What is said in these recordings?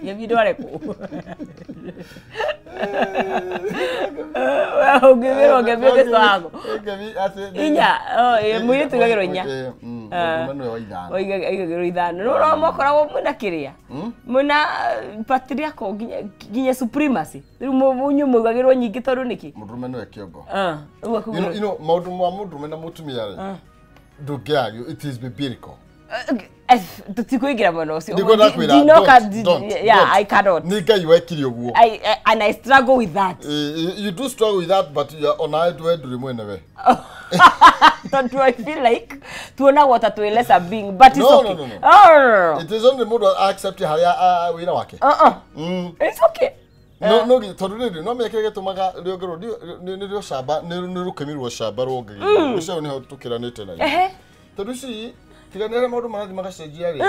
Ngemi ndware kũ? Ũngĩmĩrwo ngemi ũngĩcoago. Ngemi atĩ Inya, mũirĩtu aigagĩrwo inya. Mũndũrũme nĩwe wa ithano. Aigagĩrwo ithano. Nĩ ũrona mokoragwo mwĩna kĩrĩa? Mwĩna patriarchal nginya supremacy. Rĩu inyuĩ mũigagĩrwo nyingĩ tondũ nĩkĩ? Mũndũrũme nĩwe kĩongo. Ũguo You know, maũndũ ma mũndũrũme na mũtumia rĩ, ndũngĩagio, it is biblical. Tũtikũingĩra mwena ũcio. Nĩguo ndakwĩra, Ndinoka, don't, yeah, don't. I cannot. Nĩ Ngai wekire ũguo. And I struggle with that. You do struggle with that, but you are ona we ndũrĩ mwene we. Tondũ I feel like tuonagwo ta twĩ lesser being, but it's No, okay. no, no, no. Oh, no, no, no. It is only mũndũ accept harĩa wĩra wake. Uh-uh. It's okay. No, no, tondũ rĩrĩ no mĩeke gĩtũmaga rĩongerwo nĩ rũcamba nĩ rũkĩmi rwa camba ruongagĩrwo ũcio nĩho tũkĩranĩte na tondũ ici tiga nĩ arĩa maũndũ marathiĩ magacenjia rĩ,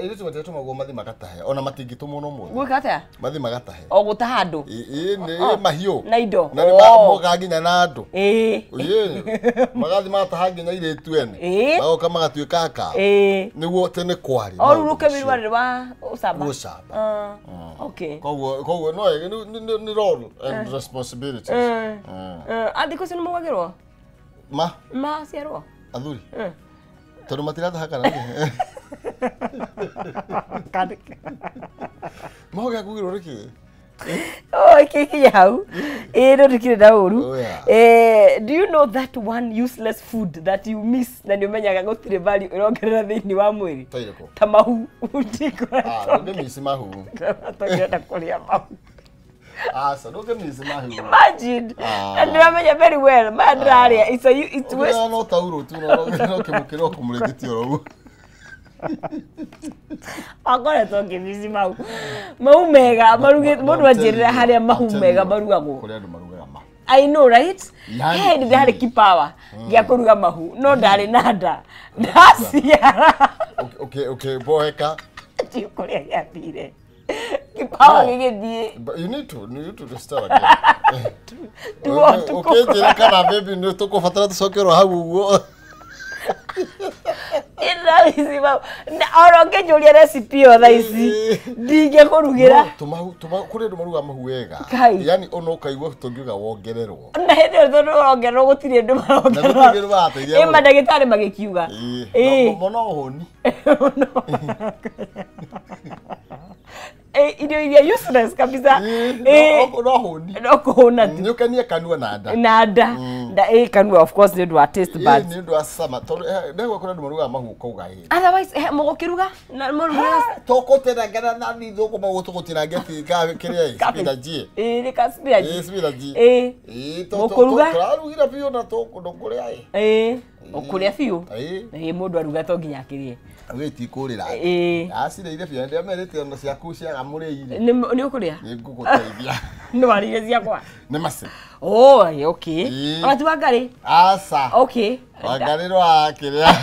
airĩtu matiratũmagwo mathiĩ magatahe ona matingĩtũmwo no mũthĩ Gwĩka atĩa? mathiĩ magatahe. O gũtaha andũ. Ĩ nĩ mahiũ Na indo. na nĩ mokaga nginya na andũ. Ĩĩ. Ĩ magathiĩ magataha nginya airĩtu ene magoka magatuĩka aka nĩguo tene kwarĩ O rĩu rũkĩmi rwarĩ rwa ũcamba. Ũcamba. Okay. Koguo no nĩ role and responsibilities. Thikũ ici nĩ maugagĩrwo? Ma Maciarwo? Athuri. Tondũ matirataha kana nĩ? Mahoga kugĩrwo nĩkĩ? Oh, ikinya hau. Ĩ no ndikĩrĩ na ũru. Oh, yeah. Do you know that one useless food that you miss na nĩ ũmenyaga gũtirĩ value ĩrongerera thĩinĩ wa mwĩrĩ? Ta irĩkũ? Ta mahu. Ndikoretwo Ndũngĩmici mahu. tũngĩenda kũrĩa mahu. Aca, ndũngĩmici mahu. Imagine. Na ndĩramenya very well. Maya ndĩrarĩa. It's a it's waste. Ũkĩrĩa no taurũ tu no kĩmũkĩra ũkũmũrĩngĩtie oro ũguo. Wakoretwo ngĩmici mahu. Mahu mega marugĩtwo mũndũ anjĩrĩra harĩa mahu mega marugagwo. Kũrĩ andũ marugaga mahu. I know, right? Yani, He hĩndĩ ndarĩ kipawa gĩa kũruga mahu no ndarĩ na nda ndaciara Ũkĩboeka. ndiũ kũrĩa gĩathire kipawa No. gĩgĩthiĩ. But you need to start again. Ũkĩnjĩra kana baby nĩ tũkũbatara tũcokerwo hau ũguo. Ndĩramici mahu ona ũngĩnjũria recipe ĩyo thaa ici ndingĩkũrugĩra. No, tũmahu kũrĩ andũ marugaga mahu wega. Kai. Yani ona ũkaigua tũngiuga wongererwo. Na hĩndĩ ĩyo tondũ ũrongererwo gũtirĩ andũ Na gũtirĩ marongererwo. andũ marateithia Ĩ mũno. mandagĩtarĩ magĩkiuga. Ĩ, no ũhũni. Irio iria useless kabisa. No hũni. No kũhũna tu. Nĩ ũkenie kanua na nda. Na nda. Nda ĩ kanua of course nĩ ũndũ wa taste buds. Nĩ ũndũ wa cama tondũ ndegwa kũrĩ andũ marugaga mahu ũkauga ĩ. Otherwise mũgũkĩruga na mũrugaga Tũkũtinangana na ni thũkũma gũkũ tũgũtinangia kĩrĩa spinach. Ĩ nĩ ka spinach. Ĩ spinach. Ĩ. Ĩ Mũkũruga? tũrarugire biũ na tũkũrĩa ĩ. Ĩ ũkũrĩa biũ. Ĩ. Ĩ mũndũ aruga to nginya akĩrĩe. Wĩ ti kũrĩra. Ĩ. Acirĩire biũ ndĩamerĩte ona ciaku ciaga mũrĩire. Nĩ ũkũrĩa? Nĩ ngũgũteithia. Nĩ warĩire ciakwa? Nĩ maci. Oh, okay. Ĩ. Ona ti Wangarĩ? Aca. Okay. Wangarĩ rwa kĩrĩa.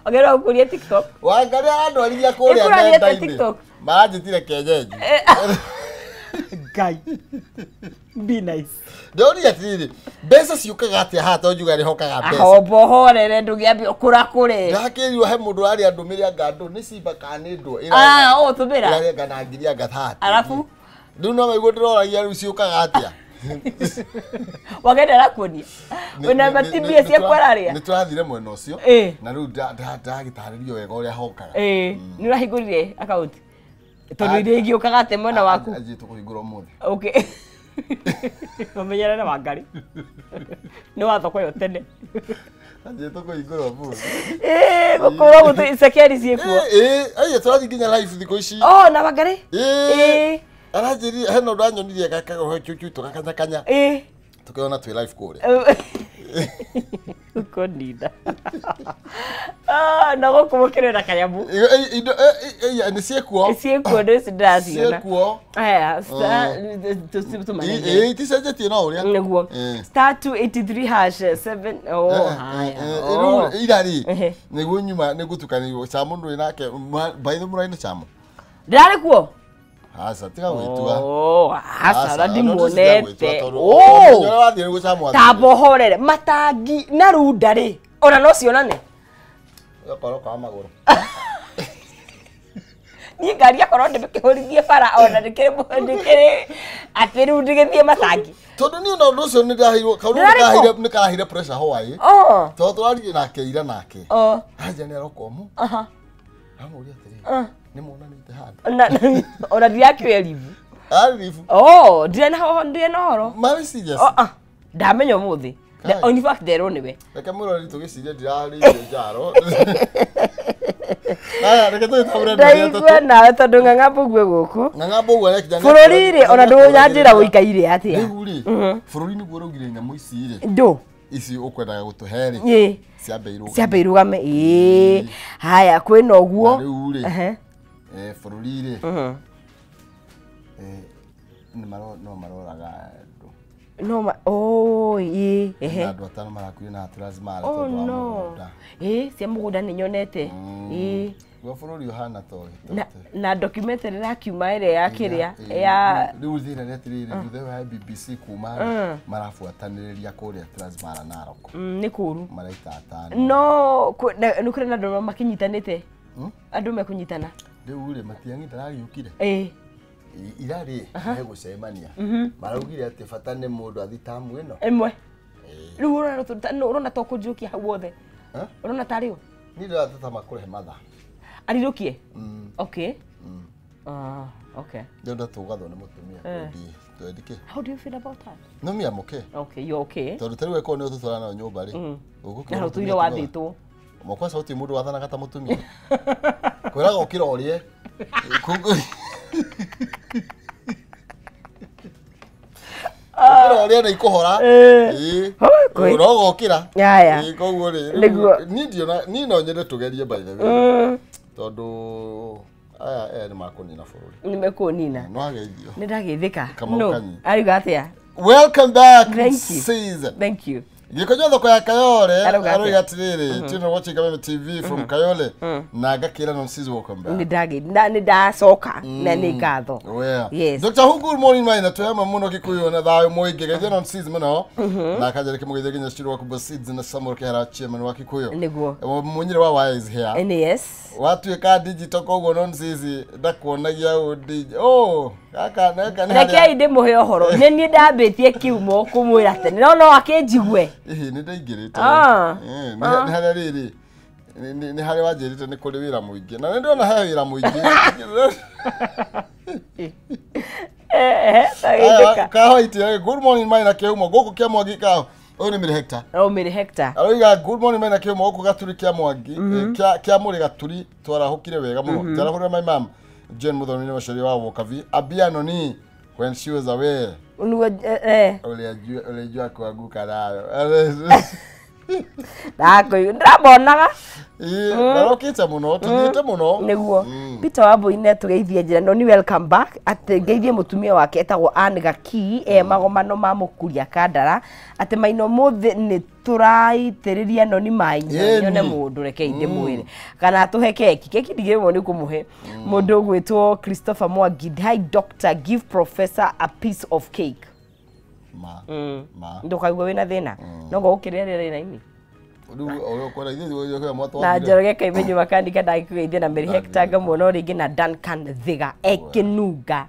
Wangarĩ wa gũkũria TikTok. Wangarĩ arandwarithia kũrĩa Ĩkũrathiĩ atĩa nenda-inĩ. TikTok? Maranjĩtire kenyenji. Ngai. Be nice. Ndĩroria atĩrĩrĩ, mbeca ciũkaga atĩa haha tondũ njuga nĩhokaga mbeca. Hombo horere ndũngĩambia ũkũrakũre. Ndakĩrirwo he mũndũ ũrarĩa ndũmĩre anga ndũ nĩ cimba kana nĩ ndũ. Ah, ũgũtũmĩra? Ĩrarĩa anga na ngiri anga thate. Arabu? Rĩu no waigua ndĩroragia rĩu ciũkaga atĩa. Wagenda arakuonia. Wĩna matibia ciaku ararĩa? Nĩ tũrathire mwena ũcio. Ĩ. Na rĩu ndagĩtarĩrio wega ũrĩa hokaga. Ĩ, nĩ ũrahingũrire account? Tondũ iria ingĩũkaga atĩa mwena waku? Anjĩtwo kũhingũra ũmũthĩ. Okay. Ũmenyerere na Wangarĩ. Nĩ wa thoko ĩyo tene. Anjĩtwo kũhingũra ũmũthĩ. Ĩ, gũkorwo gũtũ cekeri ciĩkuo. Ĩ, ĩ, tũrathiĩ nginya live thikũ ici. Oh, na Wangarĩ? Ĩ. Ĩ. Aranjĩrire hena ũndũ anyonirie gakagohe chuchu tũgakanyakanya. Ĩ. Tũkĩona twĩ live kũrĩa. Ũkũninda. Ah, na gũkũ mũkĩrĩ na kanyamũ. Indo nĩ ciĩkuo. Ciĩkuo nĩ ndĩraciona. Ciĩkuo. Aya, star tũmanengere. Ĩ, iticenjetie no ũrĩa. Nĩguo. Ĩ. Star 283 hash 7. Oh, haya. Oh. Rĩu ira rĩ, Ehe. nĩguo nyuma nĩ ngũtukanĩirwo Chamo ndũrĩ nake by the mũraina Chamo. Ndĩrarĩ kuo? Aca, tiga gwĩtua. Oh, aca, na ndimuonete. Oh, Oh. ũrĩa wathiĩ nĩguo Chamo athire. Tamba ũhorere matangi na runda rĩ ona no cionane. Yokoroka magũrũ. Niĩ ngari akorwo ndĩmĩkĩhũrithie bara ona ndĩkĩrĩ atĩ rĩu ndĩgĩthiĩ matangi. Tondũ niĩ ona ũndũ ũcio nĩ ndaheirwo kaũndũ nĩ karaheire pressure hwaĩ. Tondũ tũraririe nake ira nake. Anja nĩ aroka ũmũ. Amũria atĩrĩrĩ, nĩ muonanĩte handũ? Ona ndirakĩoya ribu. Arĩ ribu. Oh, ndirĩ na ũhoro. Marĩ serious? Ndamenya ũmũthĩ. In fact nderwo nĩwe. Reke mũrori tũgĩcirie ndirarĩirie njaro. Aya, reke tũgĩtambũre ndaigua nawe tondũ Ng'ang'a Mbũgue gũkũ. Ng'ang'a Mbũgue arekinya bũrũri rĩ ona ndũnyanjĩra ũikaire atĩa. Rĩu rĩ, bũrũri nĩguo ũraugire nyamũ ici rĩ. Ndũ. Ici ũkwendaga gũtũhe rĩ. Ciambe irũgame. Ciambe irũgame ĩĩ. Haya kwĩna ũguo. Na rĩu rĩ. Bũrũri rĩ. No maroraga andũ. No ma oh ĩĩ ehe. Andũ atano marakuire na Transmara tondũ wa mũgũnda. Ĩĩ cia mũgũnda nĩ nyonete. Ĩĩ. Guo bũrũri ũhana ta na documentary ĩrakiuma ĩrĩa ya kĩrĩa ya rĩu thĩna nĩ atĩrĩrĩ thutha wa BBC kuma marabuatanĩrĩria kũrĩa Transmara Narok. Nĩ kũũru. Maraita atano. No nĩ kũrĩ na andũ makĩnyitanĩte. Andũ mekũnyitana. Rĩu rĩ Matiang'i ndarariũkire. Ĩĩ. Ira rĩ megũcemania. Maraugire atĩ bata nĩ mũndũ athi tamu ĩno. Ĩmwe. Rĩu ũrona to kũnjũkia hau wothe. Ũrona tarĩ ũ? Niĩ ndĩrateta makũrehe mathaa. Arirũkie? Okay. Okay. Ndĩrenda tũgathwo nĩ mũtumia twendi kĩ. How do you feel about that? No me I'm okay. Okay, you're okay. Tondũ tarĩu ĩkorwo nĩ ũtũtwara nayo nyũmba rĩ. Ũgũkĩra ũtũire wathĩtwo. Mwakwasa gũtirĩ mũndũ wathanaga ta mũtumia. Kwĩraga ũkĩra ũrĩe. Ũkĩra ũrĩe na ikũhora. Ĩĩ. Ũrogokĩra. Aya. Koguo rĩ niĩ no nyende tũgerie by the way. Tondũ aya nĩ makũnina bũrũri. Nĩ mekũnina. No ageithio. Nĩ ndageithĩka. No. Ariuga atĩa? Welcome back. Thank you. Season. Thank you. Gĩkonyo thoko ya Kayole aroiga atĩrĩrĩ, tuna watching Kameme TV from Kayole na ngakĩra no season welcome back. Nĩ ndagĩ nĩ ndacoka na nĩ ngatho. Yes. Dr. Who, good morning maina twema mũno Gĩkũyũ na thayũ mũingĩ geithia no season mũno na kanjere kĩmũgeithia nginya Ciro wa Kubo Seeds na Samuel Kehera chairman wa Kikuyu. Nĩguo. Munyire wa wise is here. Yes. Watuĩka digital koguo no season ndakuonagia ũndĩ. Oh, gaka naka nĩ Rekei ndĩmũhe ũhoro. Nĩ niĩ ndambĩtie kiumo kũmwĩra tene. No no akĩnjigue. Ihi nĩ ndaingĩrĩte. Nĩ harĩa rĩrĩ nĩ harĩa wanjĩrĩte nĩ kũrĩ wĩra mũingĩ na nĩ ndĩrona he wĩra mũingĩ. Kaho iti good morning maina kĩhumo gũkũ kĩa Mwangi kaho. Ũyũ nĩ Mĩrĩ Hector. Oh, Mĩrĩ Hector. Aroiga good morning maina kĩhumo gũkũ Gaturi kĩa Mwangi kĩa Mũrĩ Gaturi twarahũkire wega mũno. Twarahũrire my mom Jane Muthoni nĩ mũciari wa Wokavi Abiano ni when she was away. Ulijua kuanguka nayo. Ndakũigua ndĩramonaga. Ĩĩ, marokĩte mũno, tũthiĩte mũno. Nĩguo. Peter Wambui nĩ atũgeithia njĩra no ni welcome back. Atĩ ngeithie mũtumia wake etagwo Ann Gaki e magomano ma Mũkuria Kandara. Atĩ maino mũthĩ nĩ tũraitĩrĩria noni maĩ nyone mũndũ rekei ndĩmwĩre. Kana atũhe keki. Keki ndigĩrĩrwo nĩ kũmũhe. Mũndũ ũgwĩtwo Christopher Mwangi. Hi doctor, give professor a piece of cake. Ma. Ma. Ndũkaigua wĩna thĩna. No ngũgũkĩrĩa rĩera-inĩ. Na Njoroge Kaimenyo makandika ndagĩkũgeithia na Mary Hector ngamuona o rĩngĩ na Duncan Thiga ekinunga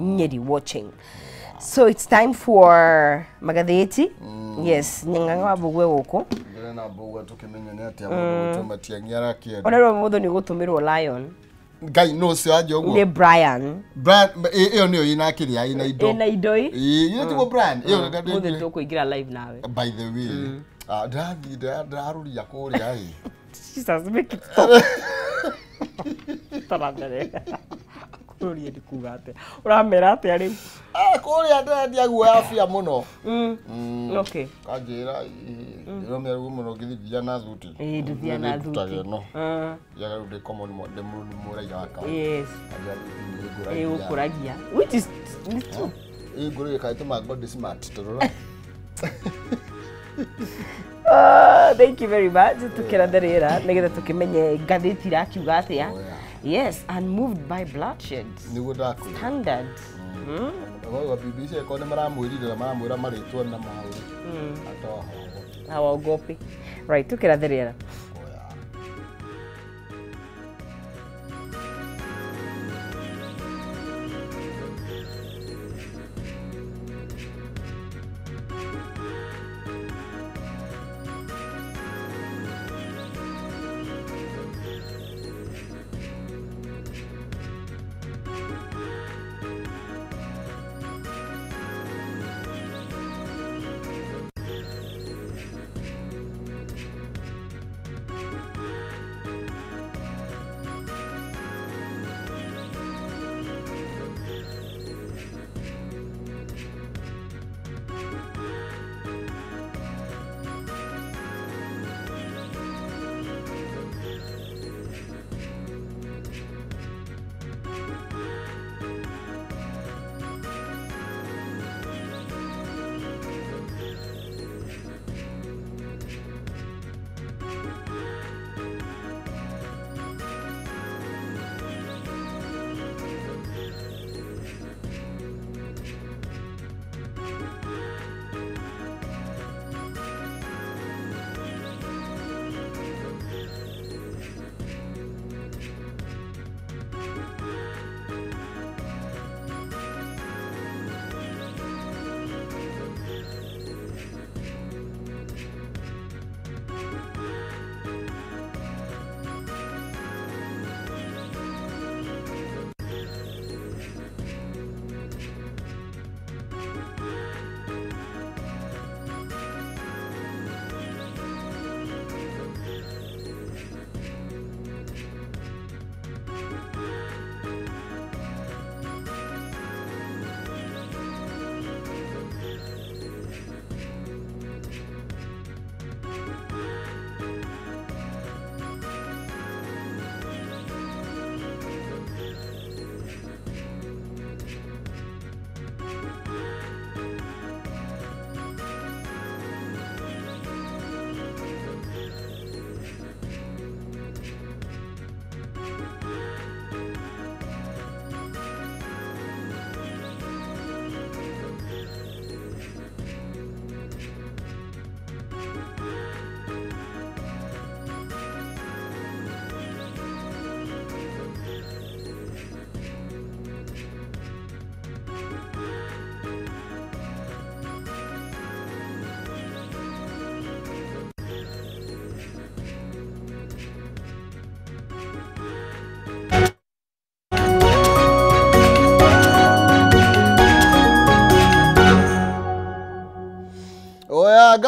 Nyeri watching. So it's time for magathĩti. Yes, Nyang'ang'a wa Mbũgue gũkũ. Ndĩrĩ na Mbũgue tũkĩmenya nĩ atĩa mũndũ gwĩtwo Matiang'i arakĩenda. Ona rĩu mũthũ nĩ gũtũmĩrwo Lion. Ngai no ũcio wanjia ũguo. Nĩ Brian. Brian ĩyo nĩyo ĩna kĩrĩa ĩna indo. Ĩna indo ĩ. Ĩĩ, ĩyo tiguo Brian. Ĩyo mũthĩ tũkũingĩra live nawe. By the way. Ndarathiĩ ndĩrarũria kũrĩa ĩ. Jesus, make it stop. Tarambere. Kũrũria nĩ kuga atĩa? Ũramera atĩa rĩu? Kũrĩa ndĩrendia guoya bia mũno. Okay. Kanjĩra ndĩromera ruo mũno ngĩthiĩ na thuti. Ĩĩ, ndũthiaga na thuti. Yaga rĩu ndĩ common ndĩ mũraiya wa kawaida. Yes. Ĩĩ, ũkũragia. Which is true. Ĩĩ, ngũrĩre kaitũma body smart tũrora. Thank you very much. Tukirathe rĩera nĩgetha tũkĩmenye ngathĩti irakiuga atĩa. Yes, and moved by bloodshed. Nĩguo ndakwĩra. Standard. Wa BBC ĩkorwo nĩ maramwĩrire na maramwĩra marĩtwa na maũru. Hawaogopi. Right, tukirathe rĩera.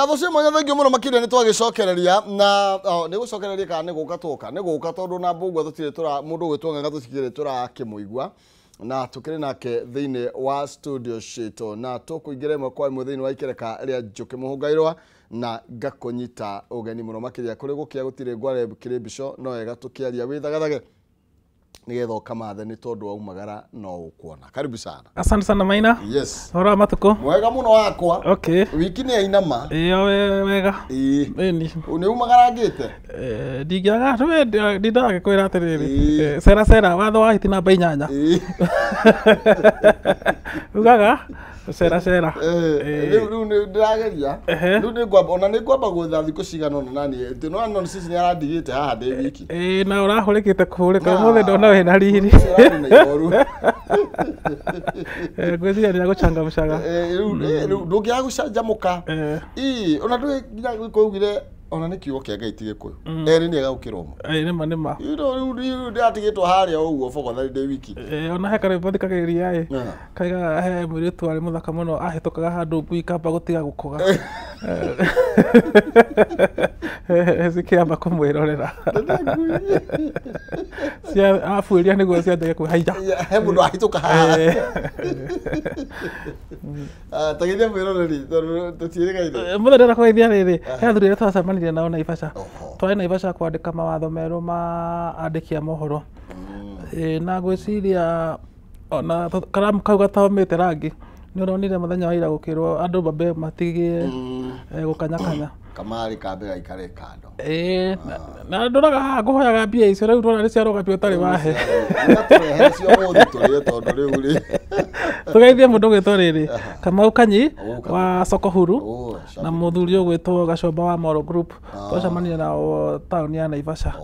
Ngatho cia mwanya thengiũ mũno makĩria nĩ twagĩcokereria na nĩ gũcokereria kana nĩ gũka twoka nĩ gũka tondũ na mbũgua tũtirĩ tũra mũndũ ũgwĩtwo Ng'ang'a tũtikĩrĩ tũrakĩmũigua na tũkĩrĩ nake thĩinĩ wa studio citũ na tũkũingĩra ĩmwe kwa ĩmwe thĩinĩ wa ikereka rĩa Njũkĩ Mũhũngairwa na ngakũnyita ũgeni mũno makĩria kũrĩ gũkĩa gũtirĩ ngware kĩrĩ mbico no wega tũkĩaria wĩthagathage nĩgetha ũkamathe nĩ tondũ waumagara no ũkuona. Karibu sana. Asante sana Maina. Yes. Hora wa matuko. Mwega mũno wakwa. Okay. Wiki nĩ yainama. Iyo wega. Ĩĩ. Ĩni. Nĩ umagarangĩte? Ndingĩaga tũwe ndindagĩkwĩra atĩrĩrĩ. Cera cera watho wa hiti namba 8. Ĩĩ. Ugaga cera cera. Rĩu nĩ ndĩrageria. Rĩu nĩ ngwamba ona nĩ ngwamba gwetha thikũ cigana ũna nani. No no sisi nĩ arandigĩte haha ndĩ wiki. Ĩĩ na ũrahũrĩkĩte kũhũrĩka ũmũthĩ ndona wĩna riri. Ngwĩciria nĩ agũcangamcaga. Rĩu ndũngĩaga gũcanjamũka. Ĩĩ ona ndũĩ nginya gũkũ ona nĩ kiugo kĩa Ngai ti Gĩkũyũ. Erĩ nĩ egagũkĩra ũmwe. Ĩĩ nĩma nĩma. Rĩu rĩu ndĩratigĩtwo harĩa ũguo bogothari ndĩ wiki. Ona he karwĩmbo thikagĩrĩria ĩ. Kaiga he mũirĩtu warĩ mũthaka mũno ahĩtũkaga handũ ngui ikamba gũtiga gũkũga. Cikĩamba kũmwĩrorera. Abuĩria nĩguo cianjagia kwĩhaija. He mũndũ ahĩtũka haha. Tageithia mwĩroreri tondũ tũtiĩrĩgaine. Mũthenya ndĩrenda kũgeithia rĩrĩ he athuri arĩa twacemanirie nao Naivasha. Twarĩ Naivasha kwandĩka mawatho merũ ma andĩki a mohoro. Na ngwĩciria ona karamu kau gatomĩte rangi nĩ ũronire mũthenya wa ira gũkĩrwo andũ mambe matigie gũkanyakanya. Kamarĩ kambe gaikare kando. Ĩĩ na ndoraga haha ngũhoyaga mbia icio rĩu ndona nĩ ciarũgamio ũtarĩ wahe. Tũrehere cio ũmũthĩ tũrĩe tondũ rĩu rĩ. Tũgeithie mũndũ ũgwĩtwo rĩrĩ Kamau Kanyi wa Soko Huru na mũthuri ũgwĩtwo Gacomba wa Moro Group. Twacemanirie nao taũni ya Naivasha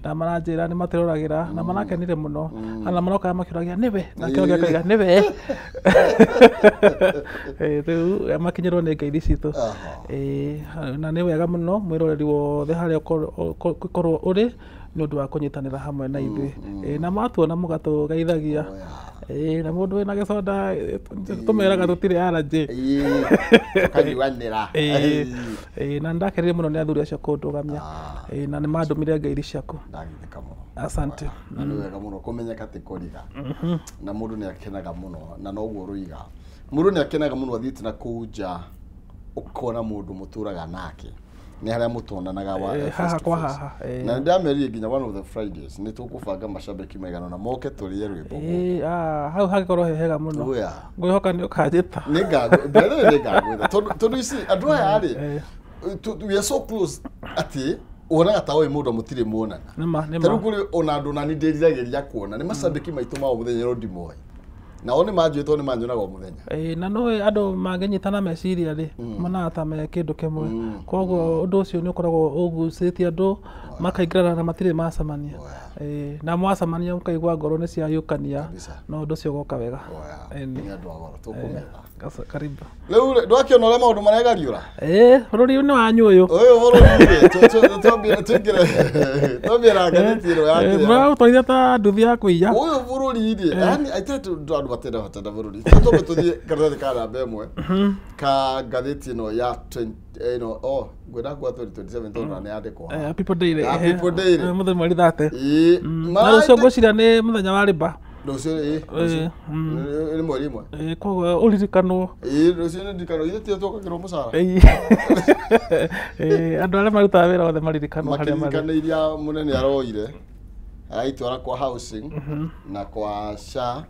na maranjĩra nĩ matĩroragĩra na marakenire mũno na marokaga makĩũragia nĩwe nake ũngĩ akauga nĩwe. Rĩu makinyĩrwo nĩ ngeithi citũ. Na nĩ wega mũno mwĩroreri wothe harĩa ũkorwo ũrĩ nĩ ũndũ wa kũnyitanĩra hamwe na ithuĩ. Na matuona mũgatũgeithagia. Na mũndũ wĩna gĩconda tũmeraga tũtirĩ allergy. Tũkanyuanĩra. Na nĩndakenire mũno nĩ athuri acio kũndũgamia. Na nĩ mandũmire ngeithi ciaku. Ndagithĩka mũno. Asante. Na nĩ wega mũno kũmenyeka ti kũriga. Na mũndũ nĩ akenaga mũno na noguo ũroiga. Mũndũ nĩ akenaga mũno athiĩte na kũu nja ũkona mũndũ mũtũraga nake. Nĩ harĩa mũtonanaga wa haha kwa haha. Na ndamerire nginya one of the Fridays nĩ tũkũbanga macambĩki maigana na moke tũrĩe rwĩmbo. Hau hangĩkorwo he hega mũno. Ngwĩhoka nĩ ũkanjĩta. Nĩ ngagwĩta tondũ ici andũ aya rĩ we are so close atĩ wonaga ta ũyũ mũndũ mũtirĩ muonana. Nĩma nĩma. Ta rĩu kũrĩ ona andũ nani ndĩriragĩria kuona nĩ macambĩki maitũ ma o mũthenya no ndimoĩ. Nao nĩ manjũĩ tondũ nĩ manyonaga o mũthenya. Na nĩũĩ andũ mangĩnyitana meciria rĩ monaga ta me kĩndũ kĩmwe. Koguo ũndũ ũcio nĩ ũkoragwo ũgucĩtie andũ makaingĩrana na matirĩ macemania. Na mwacemania mũkaigua ngoro nĩ ciayũkania no ũndũ ũcio ũgoka wega. Nĩ andũ a goro tũkũmetha. Karibu. Rĩu ndwakĩona ũrĩa maũndũ maregariũra? Bũrũri nĩ wanyu ũyũ. Ũyũ bũrũri rĩ twambie na ngathĩti ĩno ya kĩrĩa. Mũraũtwarithia ta nduthi ya kũiya. Ũyũ bũrũri rĩ, yani andũ matenda bata bũrũri. Twambe tũthiĩ karatathi ka namba ĩmwe ka ngathĩti ĩno ya ĩno ngwenda kuga 2027 tondũ nĩ yandĩkwo. People Daily. People Daily. Mũthenya mweri 30. Na rũciũ ngwĩciria nĩ mũthenya wa rĩba. Rũciũ nĩ mweri ĩmwe. Koguo ũririkanwo. Rũciũ nĩ ndirikanwo ithuĩ tio twokagĩrwo mũcara. Andũ arĩa marutaga wĩra othe maririkanwo harĩa marĩ. Makiririkana iria mũnene aroire araitwara kwa housing na kwa SHA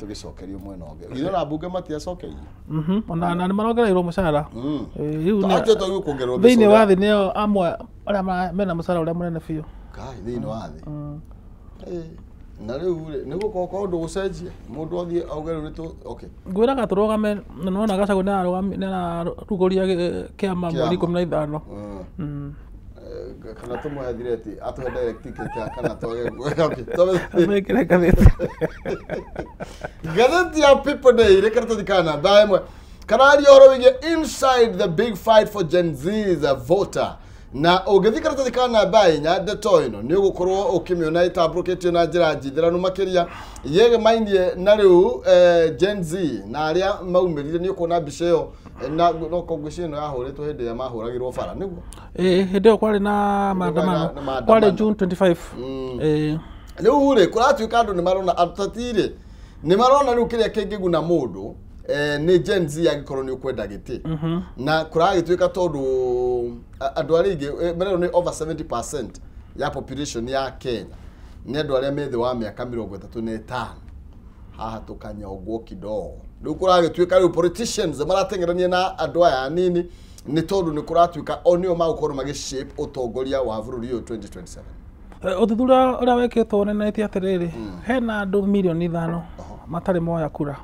tũgĩcokerio mwena ũngĩ. Ithuĩ na mbunge matiacokeirio. Ona na nĩ marongereirwo mũcara. Rĩu thĩinĩ wa thĩ nĩo amwe arĩa mena mũcara ũrĩa mũnene biũ. Kai thĩinĩ wa thĩ. Na rĩu rĩ nĩguo gũkorwo ũndũ gũcenjia mũndũ athiĩ auge rĩu nĩ okay. Ngwĩraga tũrũgame na nĩwona Gachagua nĩ ararugũria kĩama mweri 15. Kana tũmũhe thireti atũhe direct ticket kana twage okay. Tũmekĩre ngathĩti. Ngathĩti ya People Daily karatathi ka namba ĩmwe kararia ũhoro wĩgiĩ inside the big fight for Gen Z's voter. Na ũngĩthiĩ karatathi ka namba inya ndeto ĩno nĩ ũgũkorwo ũkĩmĩona ĩtambũrũkĩtio na njĩra njithĩranu makĩria yegemainie na rĩu Gen Z na arĩa maumĩrire nĩ ũkuona mbica ĩyo Na no kongwĩciria ĩno yahũrĩtwo hĩndĩ ĩrĩa mahũragĩrwo bara nĩguo. Ĩĩ, hĩndĩ ĩyo kwarĩ na maandamano. Na maandamano. Kwarĩ June 25. Ĩĩ. Rĩu rĩ kũratuĩka andũ nĩ marona ateti rĩ nĩ marona rĩu kĩrĩa kĩngĩguna mũndũ nĩ Gen Z angĩkorwo nĩ ũkwenda gĩtĩ na kũragĩtuĩka tondũ andũ arĩa aingĩ mererwo nĩ over 70% ya population ya Kenya nĩ andũ arĩa me thĩ wa mĩaka 35 haha tũkanyongwo kidogo. Rĩu kũragĩtuĩka rĩu politicians marateng'erania na andũ aya anini nĩ tondũ nĩ kũratuĩka o nĩo magũkorwo magĩ shape ũtongoria wa bũrũri ũyũ 2027. Ũthuthuria ũrĩa wĩkĩtwo wonanĩtie atĩrĩrĩ, hena andũ mirioni 5 matarĩ moya kura.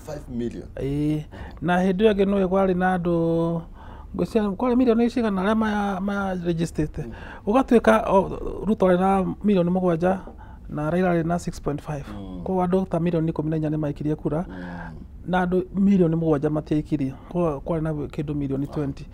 5 million. Ĩĩ, na hĩndĩ ĩyo ĩngĩ nĩũĩ kwarĩ na andũ ngwĩciria kwarĩ mirioni cigana arĩa maya registĩte. Gũgatuĩka Ruto arĩ na mirioni 7 na Raila arĩ na 6.5. Koguo andũ ta mirioni 14 nĩ maikirie kura na andũ mirioni 7 matiaikirie. Koguo kwarĩ na kĩndũ mirioni 20.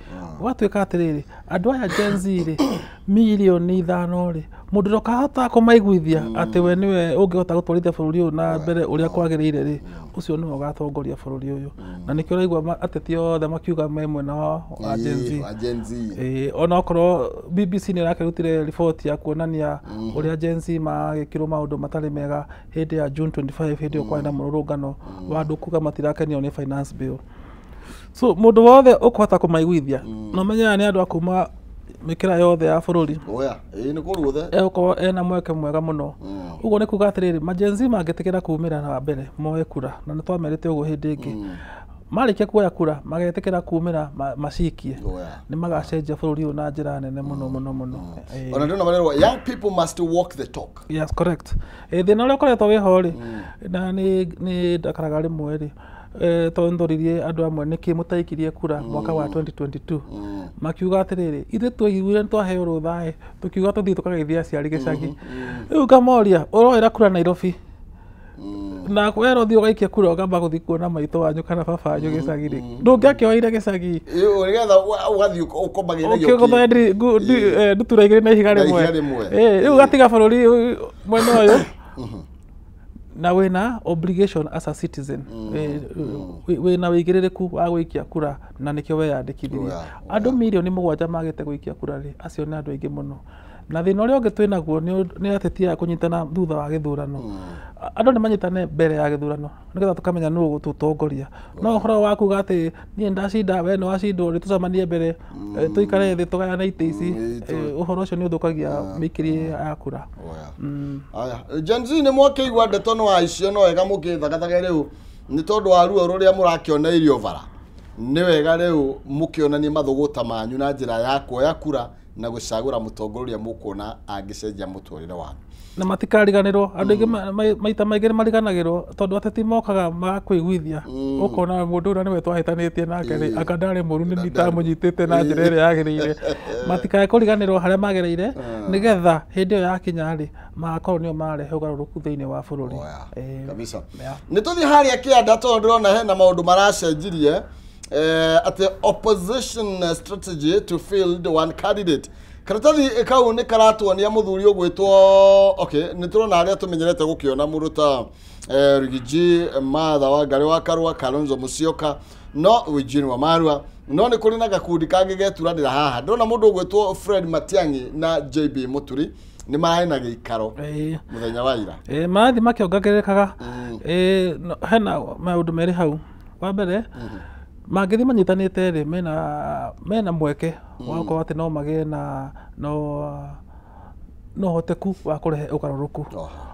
Gũgatuĩka atĩrĩrĩ, andũ aya Gen Z rĩ, mirioni 5 rĩ, mũndũ ũrĩa ũkahota kũmaiguithia atĩ we nĩwe ũngĩhota gũtwarithia bũrũri ũyũ na mbere ũrĩa kwagĩrĩire rĩ, ũcio nĩwe ũgatongoria bũrũri ũyũ. Na nĩkĩo ũraigua ateti othe makiuga me mwena wa Gen Z. Wa Gen Z. Ĩĩ, onokorwo BBC nĩ ĩrakĩrutire riboti ya kuonania ũrĩa Gen Z magĩkĩrwo maũndũ matarĩ mega hĩndĩ ya June 25, hĩndĩ ĩyo kwarĩ na mũrũrũngano wa andũ kuga matirakenio nĩ finance bill. So mũndũ wothe ũkũhota kũmaiguithia, na ũmenye aya nĩ andũ a kuma mĩkĩra yothe ya bũrũri, Oya, ĩĩ nĩ kũu guothe. Egũkorwo ena mweke mwega mũno. Ũguo nĩ kuga atĩrĩrĩ, ma Gen Z mangĩtĩkĩra kumĩra na mbere moe kura, na nĩ twamerĩte ũguo hĩndĩ ĩngĩ, marĩkia kuoya kura magetĩkĩra kumĩra macikie, nĩ magacenjia bũrũri ũyũ na njĩra nene mũno mũno mũno. Ĩĩ. Ona ndĩrona marerwo young people must walk the talk. Yes, correct. Thĩna ũrĩa ũkoretwo wĩho rĩ, na nĩ ndakaraga rĩmwe rĩ, tondũ nĩndoririe andũ amwe nĩkĩ mũtaikirie kura mwaka wa 2022, makiuga atĩrĩrĩ, ithuĩ twaiguire nĩtwaheo rũtha ĩ, tũkiuga tũthiĩ tũkageithie aciari gĩcagi. Rĩu ngamoria, ũroera kura Nairobi na werwo ũthiĩ ũgaikie kura ũkamba gũthiĩ kuona maitũ wanyu kana baba wanyu gĩcagi rĩ, ndũngĩakĩoire gĩcagi? Ĩĩ, nĩgetha ũgathiĩ ũkomagĩra. Ũkĩgũtha ndutura igĩrĩ na ihiga Na rĩmwe. ihiga rĩmwe. Ĩĩ, rĩu ũgatiga bũrũri mwena ũyũ na wĩna obligation as a citizen. Wĩna wĩigĩrĩrĩku wa gũikia kura na nĩkĩo weyandĩkithirie. Andũ mirioni 7 magĩte gũikia kura rĩ, acio nĩ andũ aingĩ mũno. Na thĩna ũrĩa ũngĩ twĩnaguo nĩ ateti aya kũnyitana thutha wa gĩthurano. Andũ nĩ manyitane mbere ya gĩthurano nĩgetha tũkamenya nũ ũgũtũtongoria, no ũhoro wa kuga atĩ niĩ ndacinda, we nĩ wacindwo, nĩ tũcemanie mbere, tũikare thĩ tũgayane itĩ ici, ũhoro ũcio nĩ ũthũkagia mĩikĩrie ya kura. Oya. Aya, Gen Z nĩ mwakĩigua ndeto no aicio no wega mũkĩthagathage rĩu nĩ tondũ wa ruo rũrĩa mũrakĩona irio bara. Nĩ wega rĩu mũkĩonanie mathũgũta manyu na njĩra ya kuoya kura na gũcagũra mũtongoria ũrĩa mũkuona angĩcenjia mũtũrĩre wanyu. Na matikariganĩrwo. Andũ aingĩ maita maingĩ nĩ mariganagĩrwo tondũ ateti mokaga magakũiguithia, ũkona mũndũ ũrĩa nĩwe twahĩtanĩtie nake rĩ, anga ndarĩ mũru, nĩ nitamũnyitĩte na njĩra ĩrĩa yagĩrĩire. Matikae kũriganĩrwo harĩa magereire nĩgetha hĩndĩ ĩyo yakinya rĩ, magakorwo nĩo mararehe ũgarũrũku thĩinĩ wa bũrũri. Oya. Ĩĩ. Kabisa. Yeah. Nĩ tũthiĩ harĩa kĩanda tondũ ndĩrona hena maũndũ maracenjirie, atĩ opposition strategy to field one candidate. Karatathi kau nĩ karatuonia mũthuri ũgwĩtwo, okay, nĩ tũrona arĩa tũmenyerete gũkĩona mũndũ ta Rigiji, Martha Wangari wa Karua, Kalonzo Musyoka, no Eugene Wamalwa, no nĩ kũrĩ na gakundi kangĩ geturanĩra haha. Ndĩrona mũndũ ũgwĩtwo Fred Matiang'i na JB Muturi nĩ mararĩ na gĩikaro mũthenya wa ira. Ĩĩ, marathiĩ makĩongagĩrĩkaga. Ĩĩ, hena maũndũ merĩ hau. Wa mbere, mangĩthiĩ manyitanĩte rĩ, mena mweke wa gũkorwo atĩ no magĩe na no ũhoteku wa kũrehe ũgarũrũku.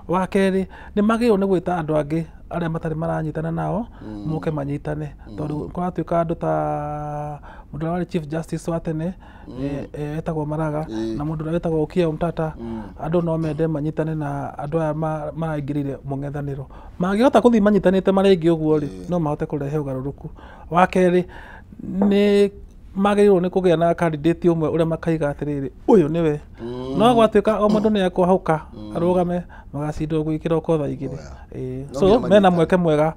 Wa kerĩ, nĩ magĩrĩirwo nĩ gwĩta andũ angĩ arĩa matarĩ maranyitana nao moke manyitane, tondũ kũratuĩka andũ ta mũndũ ũrĩa warĩ Chief Justice wa tene, etagwo Maraga, na mũndũ ũrĩa wĩtagwo Okiya Omtatah, andũ no mende manyitane na andũ aya maraingĩrĩire mũng'ethanĩro. Mangĩhota gũthiĩ manyitanĩte marĩ aingĩ ũguo rĩ, no mahote kũrehe ũgarũrũku. Wa kerĩ, nĩ magĩrĩirwo nĩ kũgĩa na candidate ũmwe ũrĩa makaiga atĩrĩrĩ, ũyũ nĩwe. No gwatuĩka o mũndũ nĩ ekũhũka arũgame, magacindwo gwĩkĩra oko thaa igĩrĩ. Ĩĩ. No So nginya mena manyitane. mweke mwega.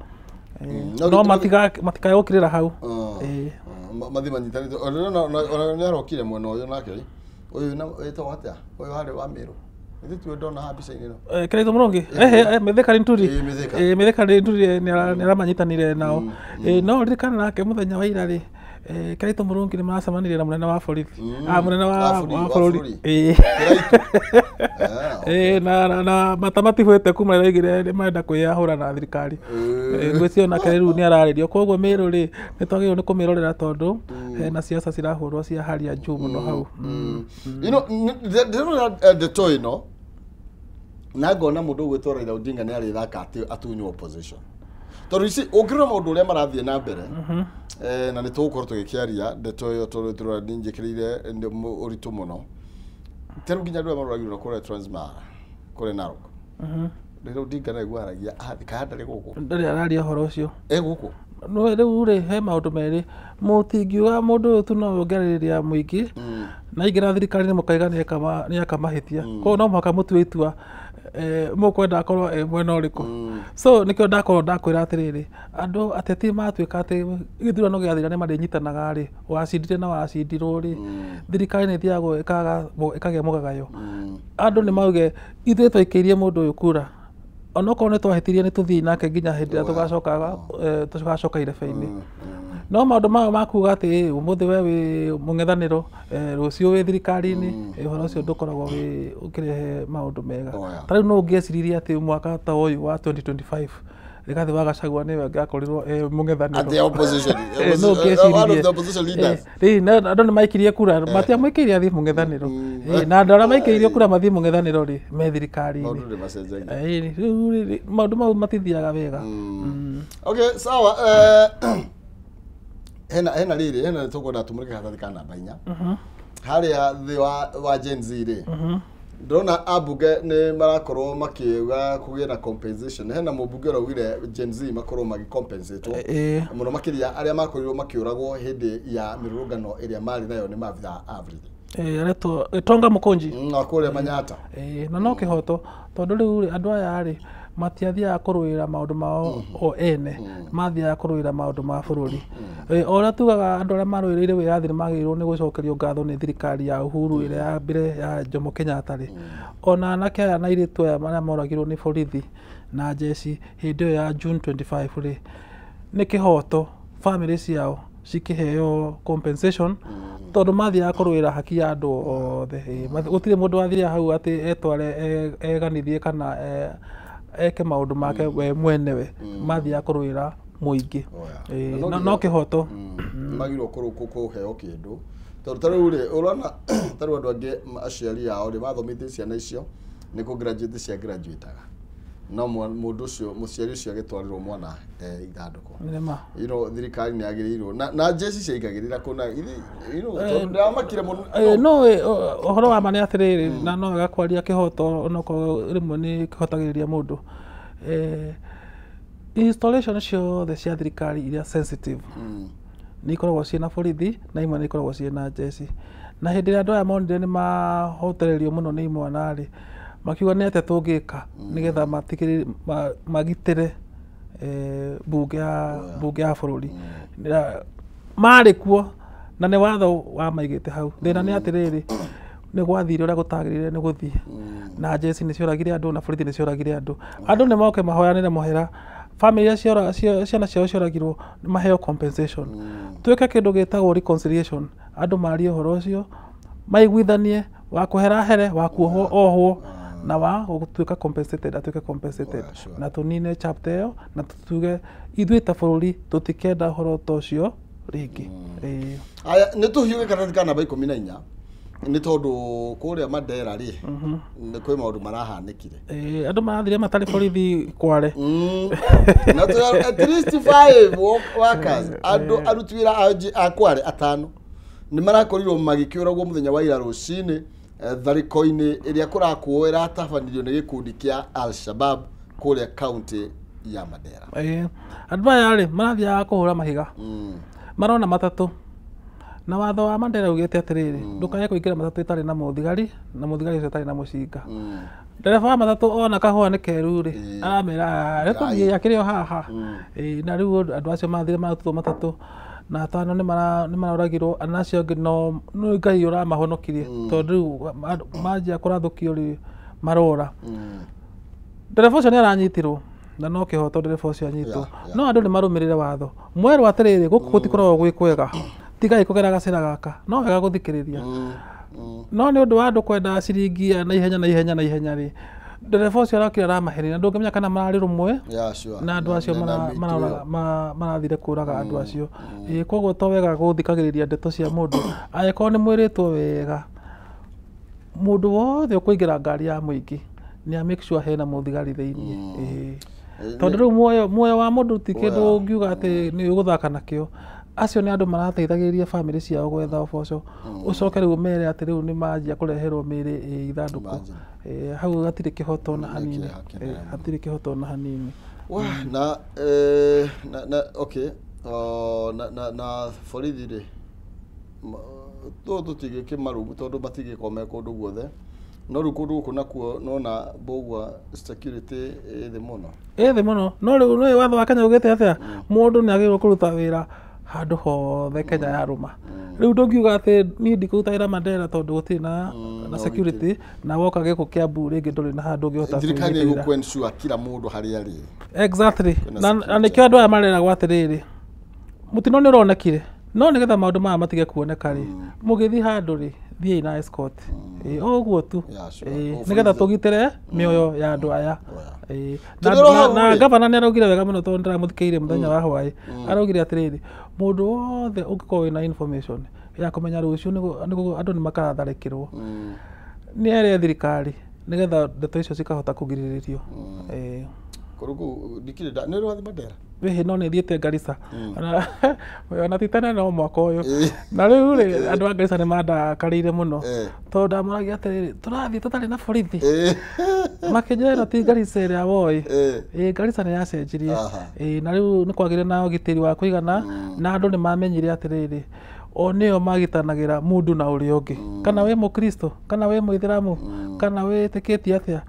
No No matikae gũkirĩra hau. Ĩĩ. Mathiĩ manyitanĩte. Ona nĩ arokire mwena ũyũ nake ũyũ na wĩtagwo atĩa ũyũ harĩ wa Mĩrũ, ithuĩ tuwe ndona haha mbica-inĩ ĩno. Kĩraitũ Mũrũngi, Mithika Linturi. Ĩĩ, Mithika. Ĩĩ, Mithika Linturi nĩ aramanyitanire nao. Ĩĩ, no ririkana nake mũthenya wa ira rĩ, Kĩraitũ Mũrungi nĩ maracemanirie na mũnene wa borithi, mũnene wa bũrũri. Na matamatihwĩte kuma rĩrĩa oigire nĩ marenda kwĩyahũra na thirikari. Ngwĩciria onake rĩu nĩ ararĩrio. Koguo Mĩrũ rĩ, nĩ twagĩrĩirwo nĩ kũmĩrorera tondũ hena siasa cirahũrwo cia hali ya juu mũno hau. Ndĩrona ndeto ĩno na ngona mũndũ ũgwĩtwo Raila Odinga nĩ arĩthaka atunywo opposition. Tondũ ici ũngĩrora maũndũ ũrĩa marathiĩ na mbere, na nĩ tũgũkorwo tũgĩkĩaria ndeto ĩyo tondũ tũrona nĩ njĩkĩrĩire ũritũ mũno. Ta rĩu nginya andũ arĩa maroragirwo kũrĩa Transmara, kũrĩa Narok. Raila Odinga no aragia kana ndarĩ gũkũ. Ndarĩ araria ũhoro ũcio. E gũkũ. No rĩu rĩ, he maũndũ merĩ. Mũtingiuga mũndũ ũyũ tu no ũngĩarĩrĩria mũingĩ, na aingĩra thirikari-inĩ mũkaiga nĩ eka mahĩtia. Koguo no mũhaka mũtue itua mũkwenda akorwo e mwena ũrĩkũ. So nĩkĩo ndakorwo ndakwĩra atĩrĩrĩ, andũ ateti matuĩka atĩ gĩthurano gĩathira nĩ marĩnyitanaga rĩ, wacindire na wacindirwo rĩ, thirikari nĩ ĩthiaga ĩkagĩa mũgagayo. Andũ nĩ mauge ithuĩ twaikĩirie mũndũ ũyũ kura, onokorwo nĩ twahĩtirie nĩ tũthiĩ nake nginya hĩndĩ ĩrĩa tũgacoka irebe-inĩ. No maũndũ maya ma kuga atĩ ũmũthĩ we wĩ mũng'ethanĩro, rũciũ wĩ thirikari-inĩ, ũhoro ũcio ndũkoragwo wĩ ũkĩrehe maũndũ mega. Ta rĩu no ũngĩeciririe atĩ mwaka ta ũyũ wa 2025 Rigathĩ wa Gachagua nĩwe angĩakorirwo e mũng'ethanĩro. At the opposition. No ũngĩeciririe. One of the opposition leaders. Andũ nĩ maikirie kura, matiamũikĩirie athiĩ mũng'ethanĩro. Na andũ arĩa maikĩirio kura mathiĩ mũng'ethanĩro rĩ, me thirikari-inĩ. Maũndũ nĩ macenjagia. Rĩu rĩ, maũndũ mau matithiaga wega. Okay, sawa. Hena rĩrĩ, hena tũkwenda tũmũrĩke karatathi ka namba 4. Harĩa thĩ wa Gen Z rĩ, ndĩrona ambunge nĩ marakorwo makiuga kũgĩe na compensation. Hena mũmbunge ũraugire Gen Z makorwo magĩcompensatwo mũno makĩria arĩa makorirwo makĩũragwo hĩndĩ ya mĩrũrũngano ĩrĩa marĩ nayo nĩ maabithaa a borithi. Aretwo Tonga Mũkũnji. Na kũrĩa Manyatta. Na no kĩhoto tondũ rĩu rĩ, andũ aya rĩ matiathiaga kũrũĩra maũndũ mao o ene, mathiaga kũrũĩra maũndũ ma bũrũri. O ũrĩa tugaga andũ arĩa marũĩrĩire wĩyathi nĩ magĩrĩirwo nĩ gũcokerio ngatho nĩ thirikari ya Uhuru ĩrĩa ya mbere ya Jomo Kenyatta rĩ, ona anake aya na airĩtu aya marĩa moragirwo nĩ borithi na jeshi hĩndĩ ĩyo ya June 25 rĩ, nĩ kĩhoto bamĩrĩ ciao cikĩheo compensation tondũ mathiaga kũrũĩra haki ya andũ othe. Gũtirĩ mũndũ wathiaga hau atĩ etware eganithie kana eke maũndũ make we mwenewe, mathiaga kũrũĩra mũingĩ. No kĩhoto magirwo kũheo kĩndũ tondũ ta rĩu rĩ, ũrona ta rĩu andũ angĩ aciari ao rĩ mathomithie ciana icio nĩ kũ graduate cia graduateaga, no mũndũ ũcio mũciari ũcio agĩtwarĩrwo mwana ithandũkũ. You know, thirikari nĩ yagĩrĩirwo na jeshi ciaingagĩrĩra kũna, you know, tondũ ndĩramakire mũno. No ũhoro wa ma nĩ atĩrĩrĩ, na no wega kwaria kĩhoto onokorwo rĩmwe nĩ kĩhotagĩrĩria mũndũ. Installation ciothe cia thirikari iria sensitive nĩ ikoragwo ciĩna borithi na imwe nĩ ikoragwo ciĩna jeshi. Na hĩndĩ ĩrĩa andũ aya monire nĩ mahotererio mũno nĩ imwana rĩ, makiuga nĩ atĩa tũngĩka nĩgetha magitĩre bunge ya bũrũri. Marĩ kuo na nĩ watho wamaigĩte hau. Thĩna nĩ atĩrĩrĩ, nĩ gwathire ũrĩa gũtagĩrĩire nĩ gũthiĩ, na jeshi nĩ cioragire andũ na borithi nĩ cioragire andũ. Andũ nĩ moke mahoyanĩre mũhera, bamĩrĩ ciana ciao cioragirwo maheo compensation. Twĩke kĩndũ gĩtagwo reconciliation, andũ marie ũhoro ũcio, maiguithanie, wa kũhera here, wa kuohwo ohwo, na wa gũtuĩka compensated atuĩke compensated. Na tũnine chapter ĩyo na tuge ithuĩ ta bũrũri tũtikenda ũhoro ta ũcio rĩngĩ. Aya, nĩ tũhiũke karatathi ka namba 14 nĩ tondũ kũrĩa Mandera rĩ, nĩ kwĩ maũndũ marahanĩkire. Andũ marathire matarĩ borithi Kware. Na at least 5 workers, andũ aruti wĩra a Kware 5 nĩ marakorirwo magĩkĩũragwo mũthenya wa ira rũcinĩ tharĩko-inĩ ĩrĩa kũrakuo ĩratabanirio nĩ gĩkundi kĩa Al-Shabaab kũrĩa kaunti ya Mandera. Andũ aya rĩ marathiaga kũhũra mahiga, marona matatũ, na watho wa Mandera ugĩte atĩrĩrĩ, ndũkae kũingĩra matatũ ĩtarĩ na mũthigari na mũthigari ũcio ũtarĩ na mũcinga. Ndereba wa matatũ ona kahũa nĩ keru rĩ, aramera reke tũthiĩ akĩrĩ o haha. Na rĩu andũ acio mathire marutwo matatũ na 5 nĩ maroragirwo, ana acio angĩ no Ngai ũramahonokirie tondũ rĩu manjia kũrathũkio rĩ marora. Ndereba ũcio nĩ aranyitirwo na no kĩhoto ndereba ũcio anyitwo. No andũ nĩ marũmĩrĩre watho. Mwerwo atĩrĩrĩ, gũkũ gũtikoragwo gwĩ kwega. Tigai kũgera gacĩra gaka no wega gũthikĩrĩria. No nĩ ũndũ wa andũ kwenda ciringi ya na ihenya na ihenya na ihenya rĩ, ndereba ũcio arakira aramaherenia na ndũngĩmenya kana mararĩ rũmwe na andũ acio marathire kũraga andũ acio. Koguo to wega gũthikagĩrĩria ndeto cia mũndũ angĩkorwo nĩ mwĩrĩtwo wega. Mũndũ wothe ũkũingĩra ngari ya mũingĩ nĩ a make sure hena mũthigari thĩiniĩ. Tondũ rĩu muoyo wa mũndũ ti kĩndũ ũngiuga atĩ nĩ ũgũthaka nakĩo. Acio nĩ andũ marateithagĩrĩria bamĩrĩ ciao gwetha ũboco, ũcoke rĩu mere atĩ rĩu nĩ manjia kũreherwo mĩĩrĩ ĩ ithandũkũ. Hau hatirĩ kĩhoto na hanini, hatirĩ kĩhoto na hanini. Na okay, na borithi rĩ tũtigĩkĩmarumu tondũ matigĩkorwo me kũndũ guothe, no rĩu kũndũ gũkũ nakuo nona mbũgua security ĩ thĩ mũno, ĩ thĩ mũno. No rĩu nĩ watho wa Kenya ugĩte atĩa? Mũndũ nĩ agĩrĩirwo kũruta wĩra handũ hothe Kenya yarũma. Rĩu ndũngiuga atĩ niĩ ndikũruta wĩra Mandera tondũ gũtirĩ na security, na woka gĩkũ Kiambu rĩngĩ ndũrĩ na handũ ũngĩhota. Thirikari nĩ ĩgũkũ-ensure kila mũndũ harĩa arĩ. Exactly. Na nĩkĩo andũ aya mareragwo atĩrĩrĩ, mũtino nĩ ũronekire, no nĩgetha maũndũ maya matige kuoneka rĩ, mũgĩthiĩ handũ rĩ, thiĩi na escort. O ũguo tu, nĩgetha tũgitĩre mĩoyo ya andũ aya. Na gavana nĩ araugire wega mũno tondũ ndĩramũthikĩire mũthenya wa hwaĩ, araugire atĩrĩrĩ, mũndũ wothe ũngĩkorwo wĩna information ya kũmenya rũciũ andũ nĩ makaratharĩkĩrwo, nĩ ere thirikari nĩgetha ndeto icio cikahota kũgirĩrĩrio. Kũrũkũ ndikĩrĩ nĩ ũrathiĩ Mandera? Wĩhĩ no nĩ thiĩte Garissa. Ona ti tene no mwaka ũyũ. Na rĩu rĩ, andũ a Garissa nĩ mandakarĩire mũno tondũ ndamũragia atĩrĩrĩ, tũrathiĩ tũtarĩ na borithi. Makĩnjĩra ti Garissa ĩrĩa woĩ. Garissa nĩ yacenjirie. Na rĩu nĩ kwagĩire na ũgitĩri wa kũigana, na andũ nĩ mamenyire atĩrĩrĩ, o nĩo magitanagĩra mũndũ na ũrĩa ũngĩ, kana wĩ mũkristo, kana wĩ mũithĩramu, kana wĩtĩkĩtie atĩa,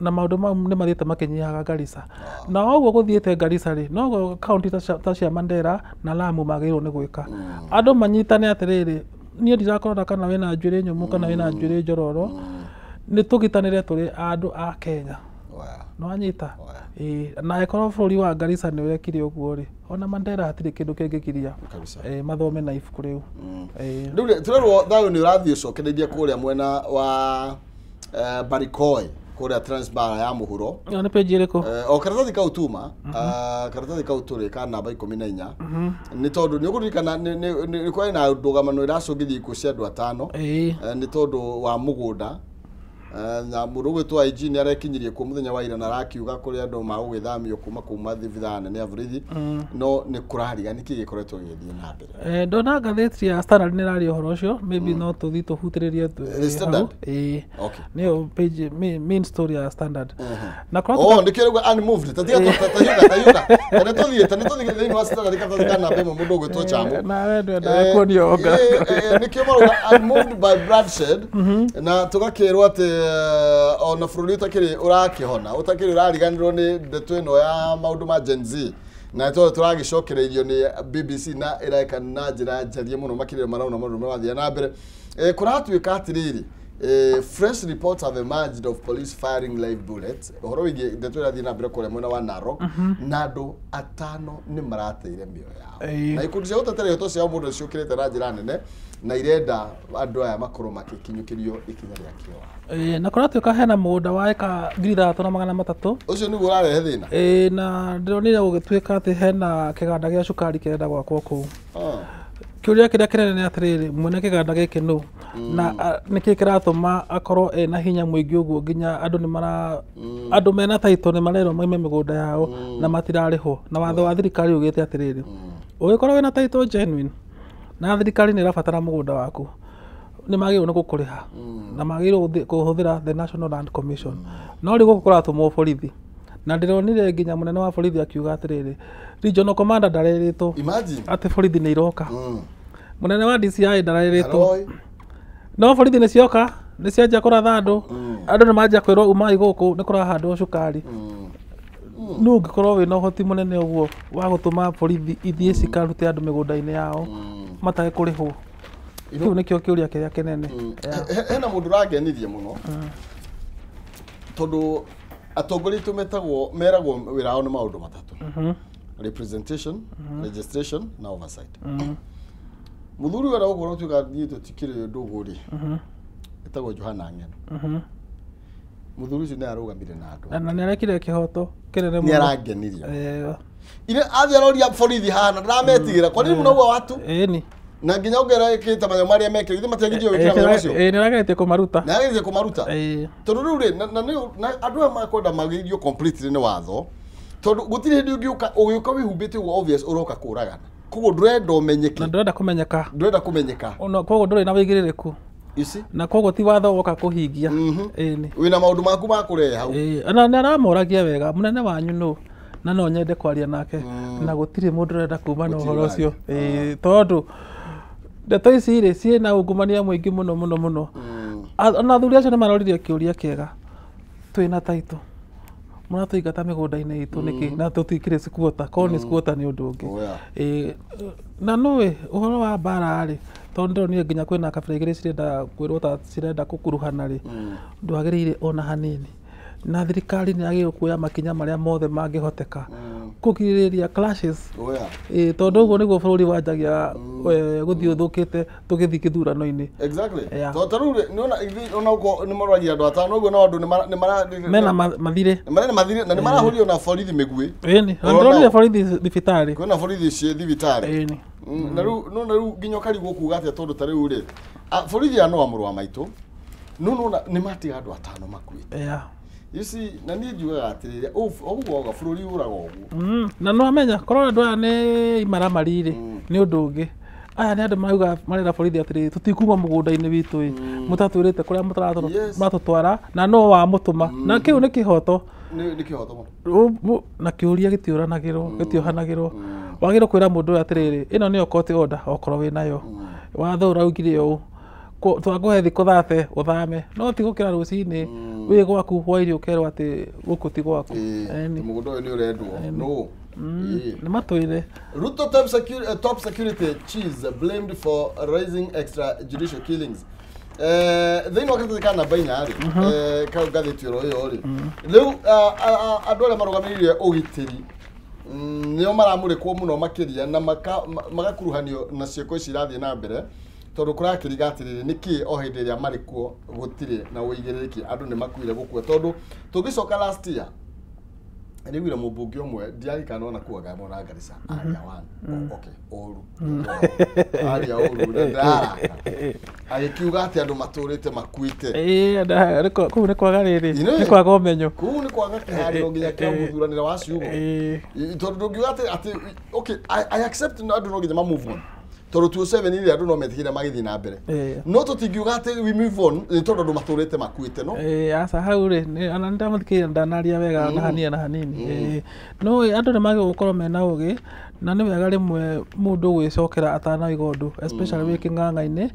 na maũndũ mau nĩ mathiĩte makĩnyihaga Garissa. Na ũguo gũthiĩte Garissa rĩ, noguo kaunti ta cia Mandera na Lamu magĩrĩirwo nĩ gwĩka. Andũ manyitane atĩrĩrĩ, niĩ ndirakorora kana wĩna njuĩrĩ nyũmũ kana wĩna njuĩrĩ njororo, nĩ tũgitanĩre tũrĩ andũ a Kenya. Nĩwanyita? Na angĩkorwo bũrũri wa Garissa nĩ ũrekire ũguo rĩ, ona Mandera hatirĩ kĩndũ kĩngĩgiria mathome na ibuku rĩu. Rĩu tũrerwo thayũ nĩ ũrathiĩ ũcokereirie kũrĩa mwena wa Barikoi, kũrĩa Transmara ya mũhuro. Ĩyo nĩ page ĩrĩkũ? O karatathi kau tuma, karatathi kau tũrĩ ka namba 14. Nĩ tondũ nĩ ũkũririkana nĩ kwarĩ na ndũgamano ĩracũngithia ikuũ cia andũ atano, nĩ tondũ wa mũgũnda. Na mũndũ ũgwĩtwo IG nĩ arekinyirie kuo mũthenya wa ira na arakiuga kũrĩ andũ magũgĩthamio kuma kuma thibithaa nene ya borithi, no nĩ kũrariga nĩkĩ gĩkoretwo gĩgĩthiĩ na mbere. Ndona ngathĩti ya Standard nĩ ĩraria ũhoro ũcio, maybe no tũthiĩ tũhutĩrĩrie Standard? Nĩyo page main story ya Standard. Na oh, nĩkĩo rĩu unmoved, tatiga tayuka. Tene tũthiĩ thĩinĩ wa Standard karatathi ka namba ĩmwe mũndũ ũgwĩtwo Chamu. Na we ndwendaga kuonio nga. Nĩkĩo marauga unmoved by bloodshed, na tũgakĩrwo atĩ ona bũrũri ũtakĩrĩ ũrakĩhona, ũtakĩrĩ ũrariganĩrwo nĩ ndeto ĩno ya maũndũ ma Gen Z, na tondũ tũragĩcokereirio nĩ BBC na ĩreka na njĩra njarie mũno makĩria maraona maũndũ marathiĩ na mbere. Kũratuĩka atĩrĩrĩ, fresh reports have emerged of police firing live bullets. Ũhoro wĩgiĩ ndeto ĩrathiĩ na mbere kũrĩa mwena wa Narok, na andũ atano nĩ marateire mĩoyo yao. Na ikundi cia gũtetera ihoto cia mũndũ ciũkĩrĩte na njĩra nene na irenda andũ aya makorwo magĩkinyũkĩrio ikinya rĩa kĩwatho. Na kũratuĩka hena mũgũnda wa ĩka 3,300. Ũcio nĩguo ũrarehe thĩna. Na ndĩronire gũgĩtuĩka atĩ hena kĩganda gĩa cukari kĩrenda gwakwo kũu. Kĩũria kĩrĩa kĩnene nĩ atĩrĩrĩ, mwene kĩganda gĩkĩ nũ? Na nĩkĩ kĩratũma akorwo ena hinya mũingĩ ũguo nginya andũ nĩ mara andũ mena title nĩ marerwo moime mĩgũnda yao na matirarĩhwo. Na watho wa thirikari ugĩte atĩrĩrĩ, ũngĩkorwo wĩna title genuine na thirikari nĩ ĩrabatara mũgũnda waku, nĩ magĩrĩirwo nĩ gũkũrĩha na magĩrĩirwo kũhũthĩra the National Land Commission. No rĩu gũkũ kũratũmwo borithi, na ndĩronire nginya mũnene wa borithi akiuga atĩrĩrĩ, regional commander ndarerĩtwo atĩ borithi nĩ iroka. Mũnene wa DCI ndarerĩtwo, no borithi nĩ cioka, nĩ cianjia kũratha andũ, andũ nĩ manjia kwĩrwo umai gũkũ nĩ kũrahandwo cukari. Nũ ũngĩkorwo wĩna ũhoti mũnene ũguo wa gũtũma borithi ithiĩ cikarute andũ mĩgũnda-inĩ yao matarĩ kũrĩhwo? Kĩu nĩkĩo kĩũria kĩrĩa kĩnene. Hena mũndũ ũrangenirie mũno tondũ atongoria aitũ metagwo meragwo wĩra wao nĩ maũndũ matatũ: representation, registration na oversight. Muthuri wera ũguo ũtuĩka niĩ tũtikĩrĩ ndũgũ rĩ. Etagwo Johana Ng'eno. Muthuri ũcio nĩ arũgamire na andũ. Na nĩ arekire kĩhoto kĩnene mũno. Nĩ arangenirie. Ile athiĩ aroria borithi hana ndĩrametigĩra kwa nini mũnaua watu? Ĩni. Na nginya ũngĩra ĩkĩte manyamũ marĩa mekĩrire ithe matiagithio gwĩkĩra manyamũ macio. Ĩĩ nĩ arageretie kũmaruta. Nĩ arageretie kũmaruta. Tondũ rĩu rĩ na andũ aya makwenda magĩrio completely nĩ watho. Tondũ gũtirĩ hĩndĩ ũngĩũka ũgĩũka wĩhumbĩte ũguo obvious ũroka kũragana. Koguo ndũrenda ũmenyeke. Na ndũrenda kũmenyeka. Ndũrenda kũmenyeka. Koguo ndũrĩ na wĩigĩrĩrĩku. You see? Na koguo ti watho woka kũhingia. Ĩni. Wĩna maũndũ maku ma kũrehe hau. Na nĩ aramoragia wega mũnene wanyu nũ na no nyende kwaria nake na gũtirĩ mũndũ ũrenda kuma na ũhoro ũcio. Tondũ ndeto ici rĩ ciĩna ungumania mũingĩ mũno mũno mũno. Ona athuri acio nĩ maroririe kĩũria kĩega. Twĩna taitũ. Mũratũingata mĩgũnda-inĩ itũ nĩkĩ na tũtikĩrĩ squatter, korwo nĩ squatter nĩ ũndũ ũngĩ. Na nũĩ ũhoro wa mbara rĩ tondũ ndĩronire nginya kwĩna kabira igĩrĩ cirenda kwĩrwo ta cirenda gũkuruhana rĩ ndwagĩrĩire ona hanini. Na thirikari nĩ yagĩrĩirwo kuoya makinya marĩa mothe mangĩhoteka kũgirĩrĩria clashes. Tondũ ũguo nĩguo bũrũri wanjagia gũthiĩ ũthũkĩte tũgĩthiĩ kĩthurano-inĩ. Exactly. Tondũ ta rĩu rĩ nĩwona ithuĩ ona ũguo nĩ maroragia andũ atano ũguo no andũ nĩ mena mathirĩ. Mena mathirĩ na nĩ marahũrio na borithi mĩguĩ. Ĩni, ndĩronire borithi thibitarĩ. Kwĩna borithi ciĩ thibitarĩ. Ĩni. Na rĩu no na rĩu nginya ũkarigwo kuga atĩa tondũ ta rĩu rĩ borithi aya no a mũrũ wa maitũ no nona nĩ matiga andũ atano makuĩte. You see, na niĩ njugaga atĩrĩrĩ ũguo wauga bũrũri ũraga ũguo. Na no amenya korwo andũ aya nĩ imaramari rĩ nĩ ũndũ ũngĩ. Aya nĩ andũ marauga marera borithi atĩrĩrĩ tũtikuma mũgũnda-inĩ witũ ĩ mũtatwĩrĩte kũrĩa mũtaratũtwara na no wamũtũma na kĩu nĩ kĩhoto. Nĩ kĩhoto mũno. Na kĩũria gĩtiũranagĩrwo gĩtiohanagĩrwo. Wagĩrĩirwo kwĩra mũndũ ũyũ atĩrĩrĩ ĩno nĩyo court order okorwo wĩnayo. Watho ũraugire ũũ. Twakũhe thikũ 30 ũthame no ti gũkĩra rũcinĩ wĩ gwaku hwaĩ-inĩ ũkerwo atĩ gũkũ ti gwaku. Mũgũnda ũyũ nĩ ũrendwo no. Nĩ matwĩre. Ruto top security chiefs blamed for raising extrajudicial killings. Thĩinĩ wa karatathi ka namba inya rĩ kau ngathĩti oro ĩyo rĩ rĩu andũ arĩa marũgamĩrĩire ũgitĩri nĩo maramũrĩkwo mũno makĩria na magakuruhanio na ciĩko ici irathiĩ na mbere tondũ kũrakĩriga atĩrĩrĩ nĩkĩ o hĩndĩ ĩrĩa marĩ kuo gũtirĩ na ũigĩrĩrĩki andũ nĩ makuire gũkua tondũ tũngĩcoka last year nĩguire mũmbunge ũmwe ndiarikana ona kuaga mona Garissa aria one okay ũru aria ũru ndaraka agĩkiuga atĩ andũ matũrĩte makuĩte. Kũu nĩ kwaga rĩrĩ nĩ kwaga ũmenyo kũu nĩ kwaga kĩharĩro nginya kĩa gũthuranĩra wa ciugo tondũ ndũngiuga atĩ okay I accept andũ no nginya ma move on tondũ 2007 ile andũ no metigĩre magĩthiĩ na mbere no tũtingiuga atĩ we move on nĩ tondũ andũ matũrĩte makuĩte no. Aca hau rĩ ona nĩndamũthikĩrĩria ndanaria wega na hanini na hanini. No andũ nĩ magĩrĩirwo gũkorwo mena ũgĩ na nĩ wega rĩmwe mũndũ gwĩcokera atanauga ũndũ especially wĩ kĩng'ang'a-inĩ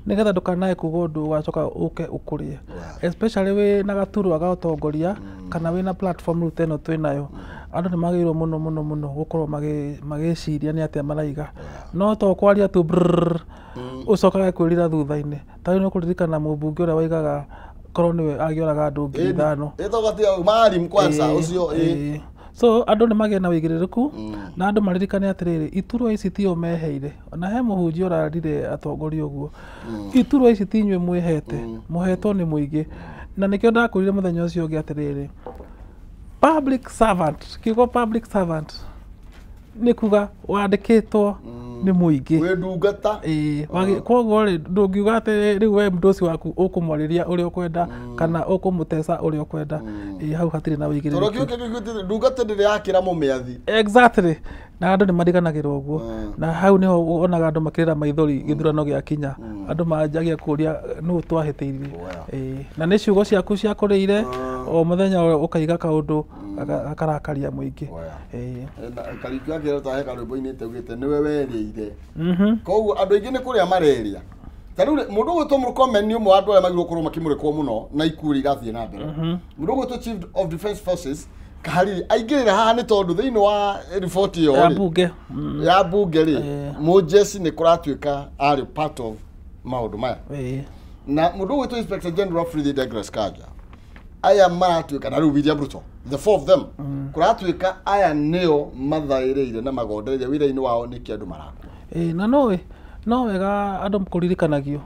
nĩgetha ndũkanae kuga ũndũ ũgacoka ũke ũkũrĩe especially wĩ na gaturwa ga ũtongoria kana wĩna platform rĩu ta ĩno twĩnayo. Andũ nĩ magĩrĩirwo mũno mũno mũno gũkorwo magĩciria nĩ atĩa maraiga no to kwaria tu brrr ũcokage kwĩrira thutha-inĩ. Ta rĩu nĩ ũkũririkana mũmbunge ũrĩa waigaga korwo nĩwe angĩoraga andũ 5,000 ĩtagwo Maalim kwanza ũcio. So andũ nĩ magĩe na wĩigĩrĩrĩku na andũ maririkane atĩrĩrĩ iturwa ici tio meheire ona he mũhunjia ũrarire atongoria ũguo iturwa ici ti inyuĩ mwĩhete mũhetwo nĩ mũingĩ. Na nĩkĩo ndakwĩrire mũthenya ũcio ũngĩ atĩrĩrĩ public servant kiugo public servant nĩ kuga wandĩkĩtwo nĩ mũingĩ wĩ ndungata. Koguo rĩ ndũngiuga atĩ rĩu we mũndũ ũcio waku ũkũmwarĩria ũrĩa ũkwenda kana ũkũmũteca ũrĩa ũkwenda. Hau hatirĩ na wĩigĩrĩrĩki tondũ kĩu ndungata ndĩrĩ yakĩra mũmĩathi. Exactly. Na andũ nĩ mariganagĩrwo ũguo na hau nĩho wonaga andũ makĩrĩra maithori gĩthurano gĩakinya andũ manjagia kũria nũ twahĩtĩirie. Na nĩ ciugo ciaku ciakũrĩire o mũthenya ũkaiga kaũndũ gakarakaria mũingĩ. Kariũki akĩra tahe karwĩmbo-inĩ ĩte nĩwe werĩire koguo andũ aingĩ nĩ kũrĩa mareria. Ta rĩu mũndũ ũgwĩtwo Murkomen nĩ ũmwe wa andũ arĩa magĩrĩirwo gũkorwo makĩmũrĩkwo mũno na ikuũ iria irathiĩ na mbere. Mũndũ ũgwĩtwo Chief of Defence Forces Kahariri aingĩrĩra haha nĩ tondũ thĩinĩ wa riboti ĩyo ya bunge rĩ mũjeci nĩ kũratuĩka arĩ part of maũndũ maya. Na mũndũ ũgwĩtwo Inspector General Freddie Douglas Kanja aya maratuĩka na rĩu William Ruto the four of them kũratuĩka aya nĩo mathaĩrĩire na magondereire wĩra-inĩ wao nĩkĩ andũ marakua. Na noĩ No wega andũ kũririkanagio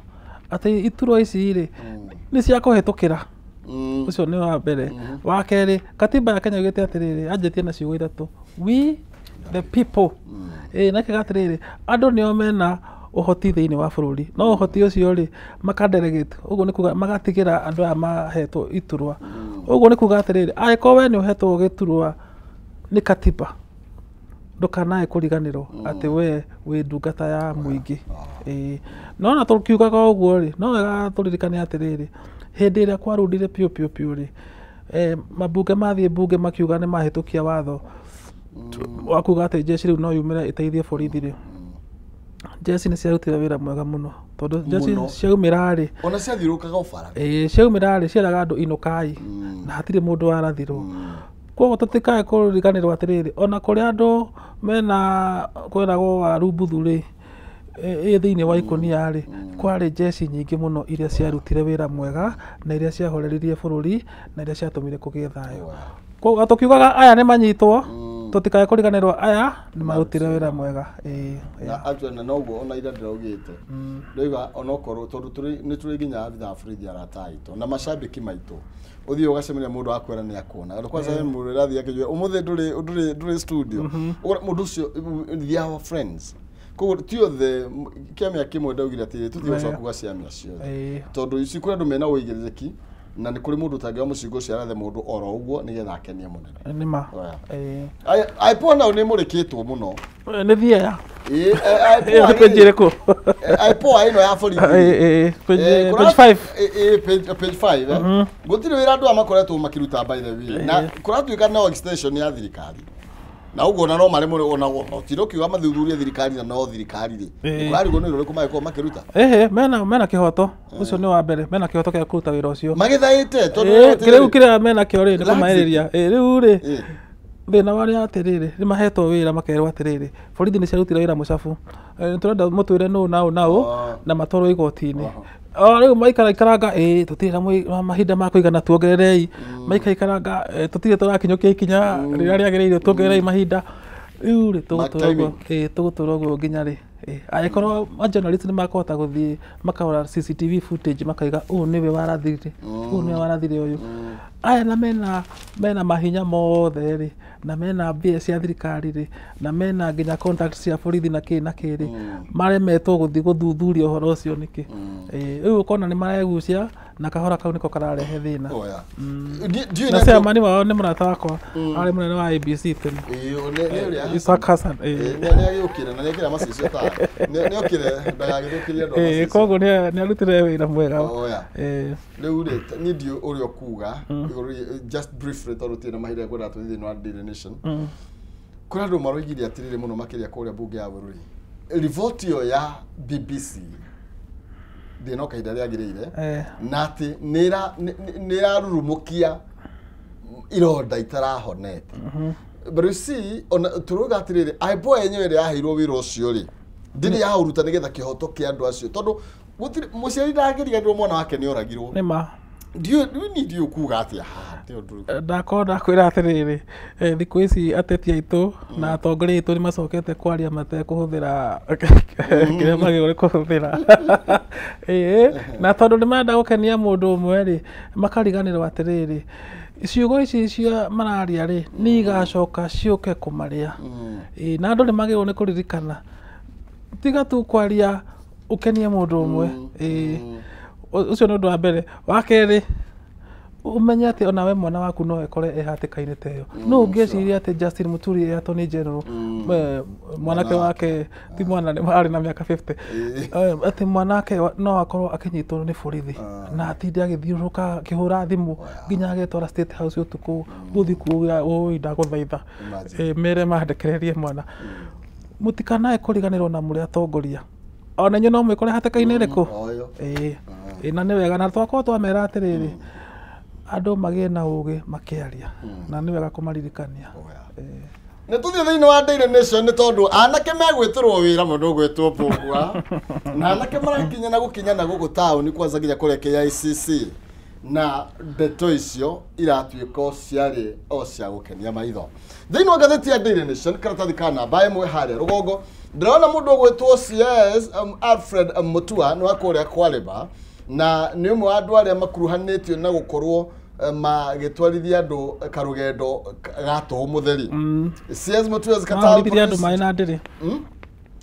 atĩ iturwa ici rĩ nĩ cia kũhĩtũkĩra. Ũcio nĩ wa mbere. Wa kerĩ, katiba ya Kenya yugĩte atĩrĩrĩ, anjĩtie na ciugo ithatũ, we the people. Na ĩkauga atĩrĩrĩ, andũ nĩo mena ũhoti thĩinĩ wa bũrũri, no ũhoti ũcio rĩ makadelegate, ũguo nĩ kuga magatigĩra andũ aya mahetwo iturwa. Ũguo nĩ kuga atĩrĩrĩ, angĩkorwo we nĩ ũhetwo gĩturwa nĩ katiba, ndũkanae kũriganĩrwo atĩ we wĩ ndungata ya mũingĩ. No na tũkiugaga ũguo rĩ, no wega tũririkane atĩrĩrĩ, hĩndĩ ĩrĩa kwarundire piũ piũ piũ rĩ, mabunge mathiĩ bunge makiuga nĩ mahĩtũkia watho wa kuga atĩ jeshi rĩu no yumĩre ĩteithie borithi rĩ, jeshi nĩ ciarutire wĩra mwega mũno, tondũ jeshi ciaumĩra rĩ, ona ciathiũrũrũkaga o bara, ciaumĩra rĩ cieraga andũ inũkai, na hatirĩ mũndũ warathirwo. Koguo tũtikae kũriganĩrwo atĩrĩrĩ, ona kũrĩa andũ mena kwĩragwo waru mbuthu rĩ, ĩ thĩinĩ wa ikũnia rĩ, kwarĩ jeshi nyingĩ mũno iria ciarutire wĩra mwega na iria ciahoreririe bũrũri na iria ciatũmire kũgĩe thayũ. Koguo tũkiugaga aya nĩ manyitwo, tũtikae kũriganĩrwo aya nĩ marutire wĩra mwega. Na actually na noguo ona ira ndĩraugĩte, ndauga onokorwo tondũ nĩ tũrĩ nginya abithaa borithi arata aitũ na macambĩki maitũ, ũthiĩ ũgacemania mũndũ akwĩra nĩ akuona, andũ kwanza mũndũ ũrathiĩ akĩnjũria ũmũthĩ ndũrĩ studio, mũndũ ũcio they are our friends. Koguo ti othe kĩamĩa kĩmwe ndaugire atĩrĩ tũtigũcoka kuga ciamĩa ciothe, tondũ ici kũrĩ andũ mena ũigĩrĩrĩki na nĩ kũrĩ mũndũ ũtangĩoya mũcingo ũcio arathe mũndũ oro ũguo nĩgetha akenie mũnene. Nĩ ma. IPOA nao nĩ mũrĩkĩtwo mũno. Nĩ thiaya. Page ĩrĩkũ? IPOA ĩno ya borithi. Page 5. Page 5. Gũtirĩ wĩra andũ aya makoretwo makĩruta by the way. Na kũratuĩka no extension ya thirikari. Na ũguo na no marĩ mũrĩ ona gũtirĩ ũkiuga mathuthurie thirikari na no thirikari rĩ. Kũrarigwo nĩ ũrĩkũ magĩkorwo makĩruta. Mena kĩhoto. Ũcio nĩ wa mbere, mena kĩhoto kĩa kũruta wĩra ũcio. Magĩthaĩte tondũ rĩu kĩrĩa mena kĩo rĩ nĩ kũmaĩrĩria. Rĩu rĩ thĩna warĩa atĩrĩrĩ, nĩ mahetwo wĩra makerwo atĩrĩrĩ, borithi nĩ ciarutire wĩra mũcabu, tũrenda mũtwĩre nũ na ũ na ũ na matwarwo igoti-inĩ. O rĩu maikaraikaranga, tũtirĩ na mahinda ma kũigana tuongererei, maikaraikaranga, tũtirĩ tũrakinyũkia ikinya rĩrĩa rĩagĩrĩire tuongererei mahinda. Rĩu rĩ tũgũtũra ũguo nginya rĩ. Angĩkorwo journalist nĩ makũhota gũthiĩ makarora CCTV footage makaiga ũyũ nĩwe warathire, ũyũ nĩwe warathire ũyũ. Aya na mena mahinya mothe rĩ, na mena mbia cia thirikari rĩ, na mena nginya contact cia borithi na kĩ na kĩ rĩ, maremetwo gũthiĩ gũthuthuria ũhoro ũcio nĩkĩ. Rĩu ũkona nĩ maregucia na kahora kau nĩko kararehe thĩna. Na chairman wao nĩ mũrata wakwa, arĩ mũnene wa ABC tene. Isaac Hassan. Nĩ agĩũkire na nĩekĩra macicio ta nĩokire ndagagĩthũkĩrie andũ a macicio. Koguo nĩ arutire wĩra mwega. Rĩu rĩ niĩ ndiũĩ ũrĩa ũkuga igũrũ just briefly tondũ tũtirĩ na mahinda kwenda tũthiĩ thĩinĩ wa Daily Nation. Kũrĩ andũ maroigire atĩrĩrĩ mũno makĩria kũrĩa bunge ya bũrũri, riboti ĩyo ya BBC ndĩnoka kahinda rĩagĩrĩire na atĩ nĩ ĩrarurumũkia ironda itarahonete. But you see, ona tũrauga atĩrĩrĩ, IPOA yenyewe ĩrĩa yaheirwo wĩra ũcio rĩ, ndĩrĩ yaũruta nĩgetha kĩhoto kĩa andũ acio, tondũ gũtirĩ mũciari ndangĩriganĩrwo mwana wake nĩ oragirwo. Nĩ ma. Ndiũĩ kuga atĩa haha. Ndakorwo ndakwĩra atĩrĩrĩ, thikũ ici ateti aitũ na atongoria aitũ nĩ macokete kwaria matekũhũthĩra kĩrĩa magĩrĩirwo nĩ kũhũthĩra. Na tondũ nĩ marenda gũkenia mũndũ ũmwe rĩ, makariganĩrwo atĩrĩrĩ, ciugo ici cia mararia rĩ, nĩ igacoka ciũke kũmarĩa. Na andũ nĩ magĩrĩirwo nĩ kũririkana, tiga tu kwaria ũkenie mũndũ ũmwe. Ũcio nĩ ũndũ wa mbere. Wa kerĩ, ũmenye atĩ ona we mwana waku no ekore e hatĩka-inĩ ta ĩyo. No ũngĩciria atĩ Justin Muturi e Attorney General, mwanake wake ti mwana arĩ na mĩaka 50, atĩ mwanake no akorwo akĩnyitwo nĩ borithi na atinde agĩthiũrũrũka akĩhũra thimũ nginya agetwara State House ũtukũ gũthiĩ kuuga ũi ndagũthaitha, mere mandekererie mwana. Mũtikanae kũriganĩrwo na mũrĩ atongoria, ona inyuĩ no mwĩkore hatĩka-inĩ ĩrĩkũ. Na nĩ wega na twakorwo twamera atĩrĩrĩ, andũ magĩe na ũgĩ makĩaria, na nĩ wega kũmaririkania. Nĩ tũthiĩ thĩinĩ wa Daily Nation nĩ tondũ anake megwĩtĩrwo wĩra mũndũ ũgwĩtwo Mbũgua, na anake marakinya na gũkinya na gũkũ taũni kwanza nginya kũrĩa KICC. Na ndeto icio iratuĩka ciarĩ o cia gũkenia maitho. Thĩinĩ wa ngathĩti ya Daily Nation karatathi ka namba ĩmwe harĩa rũgongo ndĩrona mũndũ ũgwĩtwo CS Alfred Mutua nĩ wa kũrĩa Kwalĩba na nĩ ũmwe wa andũ arĩa makuruhanĩtio na gũkorwo magĩtwarithia andũ karũgendo ga tũhũ mũtheri. CS Mutua is Qatar Mahũrithirie andũ maĩ na ndĩrĩ.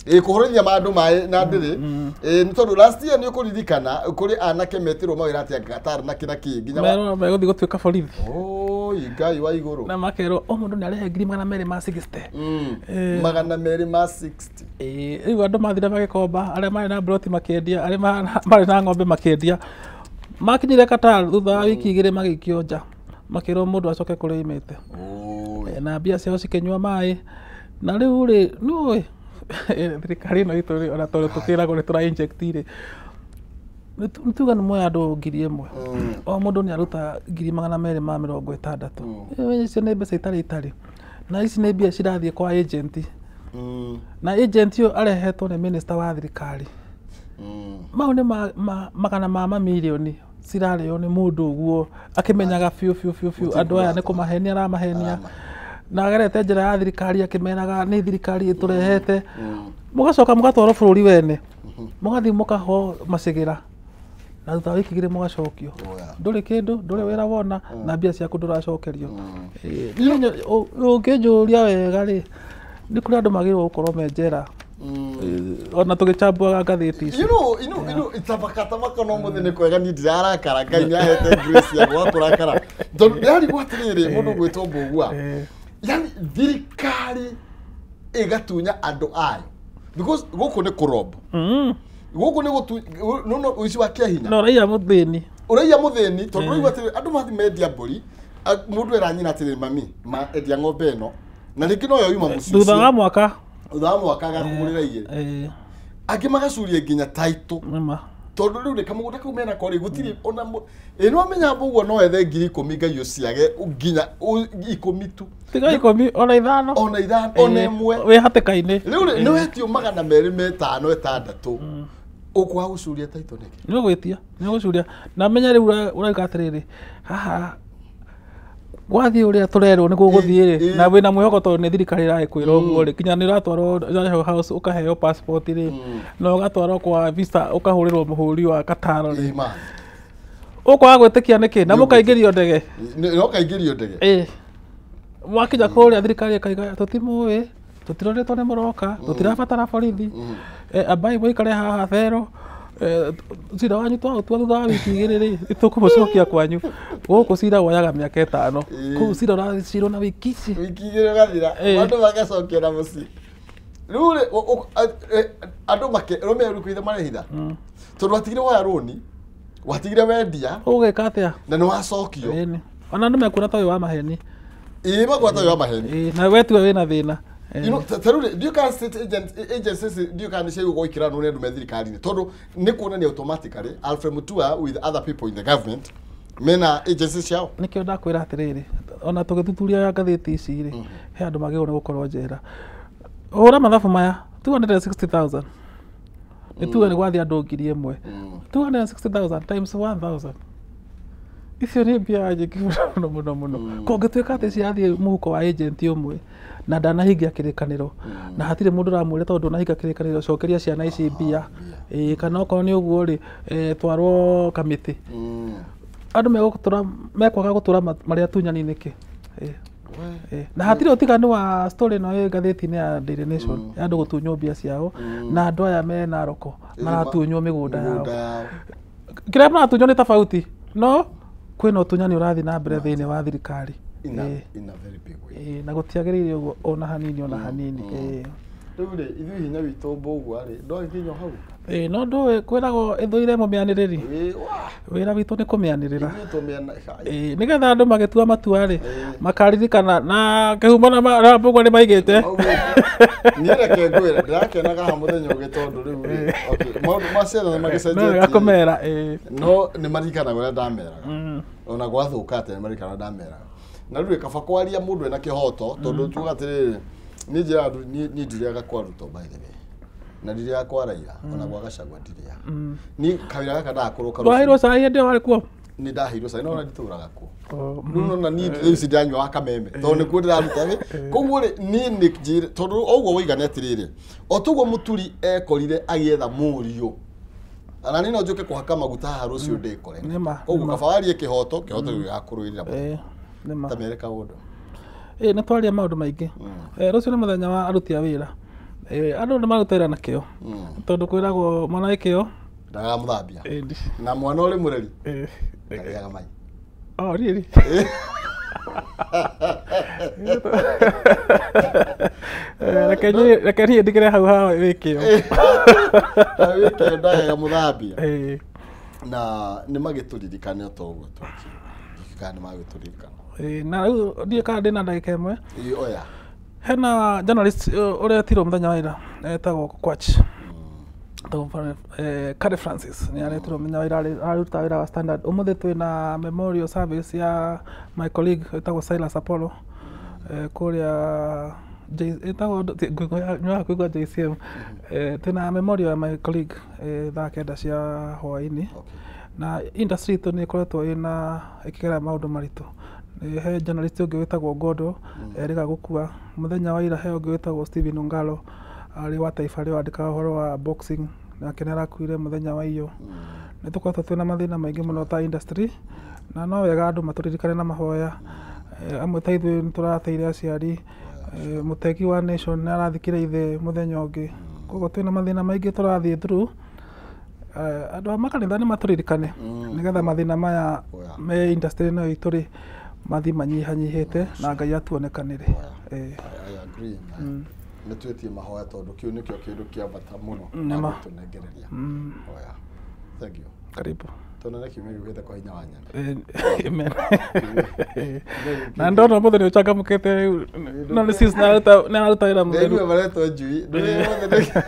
Kũhũrithia andũ maĩ na ndĩrĩ. Nĩ tondũ last year nĩ ũkũririkana kũrĩ anake metirwo mawĩra atĩa Qatar na kĩ na kĩ nginya Merwo megũthiĩ gũtuĩka borithi. Oi Ngai wa igũrũ. Na makerwo o mũndũ nĩ arĩhe 260,000. 260. Rĩu andũ mathire magĩkomba, arĩa marĩ na mburoti makĩendia, arĩa marĩ na ng'ombe makĩendia. Makinyire Qatar thutha wa wiki igĩrĩ magĩikio nja. Makĩrwo mũndũ acoke kũrĩa oimĩte. Na mbia ciao cikĩnyua maĩ. Na rĩu rĩ, nĩũĩ thirikari ĩno itũ rĩ, ona tondũ tũkĩragwo nĩ tũra inject rĩ, nĩ tuge nĩ muoya andũ 1,000. O mũndũ nĩ aruta 260,000. Icio nĩ mbeca itarĩ itarĩ. Na ici nĩ mbia cirathiĩ kwa agent. Na agent ũyũ arehetwo nĩ minister wa thirikari. Mau nĩ magana ma mamirioni cirarĩo nĩ mũndũ ũguo akĩmenyaga biũ biũ biũ biũ andũ aya nĩ kũmahenia aramahenia. Na agerete njĩra ya thirikari akĩmeraga nĩ thirikari ĩtũrehete. Mũgacoka mũgatwarwo bũrũri wene. Mũgathiĩ mũkaho macigĩra. Na thutha wa wiki igĩrĩ mũgacokio. Ndũrĩ kĩndũ, ndũrĩ wĩra wona, na mbia ciaku ndũracokerio. Ũngĩnjũria wega rĩ, nĩ kũrĩ andũ magĩrĩirwo gũkorwo me njera. Ona tũgĩchambuaga ngathĩti ici. You know, tabaka tabaka no mũthĩ nĩ kwega niĩ ndirarakara Ngai nĩahete grace ya gwa kũrakara. Tondũ ndĩrarigwo atĩrĩrĩ mũndũ ũgwĩtwo Mbũgua. Yani thirikari ĩgatunya andũ ayo. Because gũkũ nĩ kũrombo. Gũkũ nĩ gũtu no ũici wa kĩahinya. No ũraiya mũthĩni. Ũraiya mũthĩni tondũ ũraigua atĩrĩrĩ andũ mathiĩ mendia mbũri, mũndũ era nyina atĩrĩrĩ mami, ma endia ng'ombe ĩno. Na rĩngĩ no yo yuma mũciĩ. Thutha wa mwaka. Thutha wa mwaka agakũgũrĩra igĩrĩ. Angĩ magacuria nginya taitũ. Tondũ rĩu rĩ kamũgũnda kau mena ko rĩ gũtirĩ ona ĩ nĩwamenya Mbũgua no ethe 10,000 Ngai ũciage nginya 10 tu. Tiga 10 ona 5. Ona 5 ona 1. Wĩ hatĩka-inĩ. Rĩu rĩ nĩ wetio 205 6 ũkwaga gũcuria taitũ nĩkĩ? Nĩ ũgwĩtia, nĩ ũgũcuria. Na menya rĩu ũrauga atĩrĩrĩ, haha gwathiĩ ũrĩa tũrerwo nĩ gũgũthiĩ rĩ, na wĩna mwĩhoko tondũ nĩ thirikari ĩragĩkwĩra ũguo rĩ, nginya nĩ ũratwarwo National House ũkaheo passport rĩ, na ũgatwarwo kwa visa ũkahũrĩrwo mũhũri wa Qatar rĩ. Ũkwaga gwĩtĩkia nĩkĩ? Na mũkaingĩrio ndege. No kaingĩrio ndege. Mwakinya kũrĩa thirikari ĩkaiga tũtimũĩ, tũtiroretwo nĩ mũroka, tũtirabatara borithi. Ambai mũikare haha thero. Cira wanyu twaũtua thutha wa wiki igĩrĩ rĩ, nĩtũkũmũcokia kwanyu. Gũkũ cira woyaga mĩaka 5. Kũu cira ũracirwo na wiki ici. Wiki igĩrĩ ũgathira, andũ magacokia na mũciĩ. Rĩu rĩ, andũ rũme kwĩitha marehitha. Tondũ watigire woya rũni, watigire wendia. Ũgũgĩka atĩa? Na nĩwacokio. Ona andũ mekuona ta ũyũ wa maheni. Ĩĩ makuona ta ũyũ wa maheni. Na we tiwe wĩna thĩna. You know, tarĩu rĩ, ndiũĩ kana state agencies ndiũĩ kana nĩciagĩrĩirwo gwĩkĩra nũ nĩ andũ me thirikari-inĩ tondũ nĩ kuonania automatically Alfred Mutua with other people in the government mena agencies ciao. Nĩkĩo ndakwĩra atĩrĩrĩ, ona tũgĩthuthuria ngathĩti ici rĩ, he andũ magĩrĩirwo nĩ gũkorwo njera. Hũra mathabu maya, 260,000. Nĩ tuge nĩ gwathiĩ andũ 1,000. 260,000 times 1,000. Icio nĩ mbia nyingĩ mũno mũno mũno. Kũngĩtuĩka atĩ cirathiĩ mũhuko wa agent ũmwe na ndanahingia kĩrĩkanĩro na hatirĩ mũndũ ũramwĩra tondũ ndũnahingia kĩrĩkanĩro cokeria ciana ici mbia, kana okorwo nĩ ũguo rĩ, twarwo kamĩtĩ. Andũ mekwaga gũtũra marĩ atunyani nĩkĩ? Na hatirĩ ũtiganu wa story ĩno ĩ ngathĩti-inĩ ya Daily Nation ya andũ gũtunywo mbia ciao na andũ aya me Narok maratunywo mĩgũnda yao. Kĩrĩa maratunywo nĩ tofauti no kwĩna ũtunyani ũrathiĩ na mbere thĩinĩ wa thirikari. In a very big way. Na gũtiagĩrĩire ũguo ona hanini ona hanini. Rĩu rĩ, ithuĩ hinya witũ Mbũgua rĩ, ndwagĩkinya hau. No ndũĩ kwĩragwo ĩthũire mũmĩanĩrĩri. Wĩra witũ nĩ kũmĩanĩrĩra. Nĩgetha andũ magĩtua matua rĩ, makaririkana na Kĩhumo na Mbũgua nĩ maigĩte. Niĩ reke ngwĩre, ndĩrakenaga haha mũthenya ũngĩ tondũ rĩu rĩ, okay, maũndũ ma ciana nĩ magĩcenjetie. No wega kũmera, No nĩ maririkanaga ũrĩa ndameraga. Ona gwathũka atĩa nĩ maririkanaga ũrĩa ndameraga. Na rĩu kaba kwaria mũndũ ena kĩhoto tondũ tuga atĩrĩrĩ, niĩ njĩraga andũ niĩ ndirĩaga kwa Ruto by the way. Na ndirĩaga kwa Raila, ona gwa Gachagua ndirĩaga. Niĩ kawĩra gaka ndagakorwo karũciũ. Ndwaheirwo cai hĩndĩ ĩyo warĩ kuo? Nĩ ndaheirwo cai no ona nditũraga kuo. Rĩu nona niĩ rĩu ici ndĩranyua wa kameme tondũ nĩkuo ndĩraruta wĩ. Koguo rĩ, niĩ nĩ njĩre tondũ o ũguo woiga nĩ atĩrĩrĩ, o toguo mũturi ekorire agĩetha mũriũ, ona niĩ no njũke kũhaka maguta haha rũciũ ndĩkore. Nĩma, Koguo nĩma. kaba warie kĩhoto, kĩhoto gĩgakũrũĩrĩra. Ĩĩ, nĩma. Ta mere kaũndũ. Ĩĩ, nĩ twaria maũndũ maingĩ. Rũciũ nĩ mũthenya wa aruti a wĩra. Andũ nĩ maruta wĩra na kĩo tondũ kwĩragwo mwana wĩ kĩo Ndagamuthambia. Ĩĩ, Na mwana ũrĩ mũreri ĩĩ. ndarĩaga mai. Oh, really? Reke niĩ ndigĩre hau ha wĩ kĩo. Wĩkĩo ndagaga mũthambia. Ĩĩ. Na nĩ magĩtũririkane o ta ũguo twakiuga, kana nĩ magĩtũririkana. Ĩĩ, na rĩu ndiũĩ kana ndĩna ndagĩka ĩmwe. Ĩĩ, oya. Hena journalist ũretirwo mũthenya wa ira etagwo Kwach. Etagwo Kare Francis nĩ aretirwo mũthenya wa ira, araruta wĩra wa Standard. Ũmũthĩ twĩna memorial service ya my colleague etagwo Silas Apollo, kũrĩa ĩtagwo nyoaga kũigua JCM. Twĩna memorial ya my colleague thaa 9 cia hwaĩ-inĩ. Na industry itũ nĩ ĩkoretwo ĩna ĩkĩgera maũndũ maritũ. He journalist ũngĩ wĩtagwo Godo erĩga gũkua mũthenya wa ira. He ũngĩ wĩtagwo Stephen Ongalo arĩ wa Taifa Leo, andĩkaga ũhoro wa boxing, nake nĩ arakuire mũthenya wa iyo. Nĩ tũkoretwo twĩna mathĩna maingĩ mũno ta industry, na no wega andũ matũririkane na mahoya. Amwe ta ithuĩ nĩ tũrateire aciari. Mũtegi wa Nation nĩ arathikire ithe mũthenya ũngĩ. Koguo twĩna mathĩna maingĩ tũrathiĩ through. Andũ a makanitha nĩ matũririkane nĩgetha mathĩna maya me industry ĩno itũ rĩ mathiĩ manyihanyihĩte na Ngai atuonekanĩre. I agree. Nĩ twĩtie mahoya tondũ kĩu nĩkĩo kĩndũ kĩa bata mũno Nĩma. tũnengereria. Oya, thank you. Karibu. Tuonane kiumia gĩũkĩte kwa hinya wa nyene. Amen. Na ndona ũmũthĩ nĩ ũcangamũkĩte rĩu, no nĩ sis nĩ araruta wĩra mũtheru. Ndaigua maretwo njui. Ndũrĩ mothe.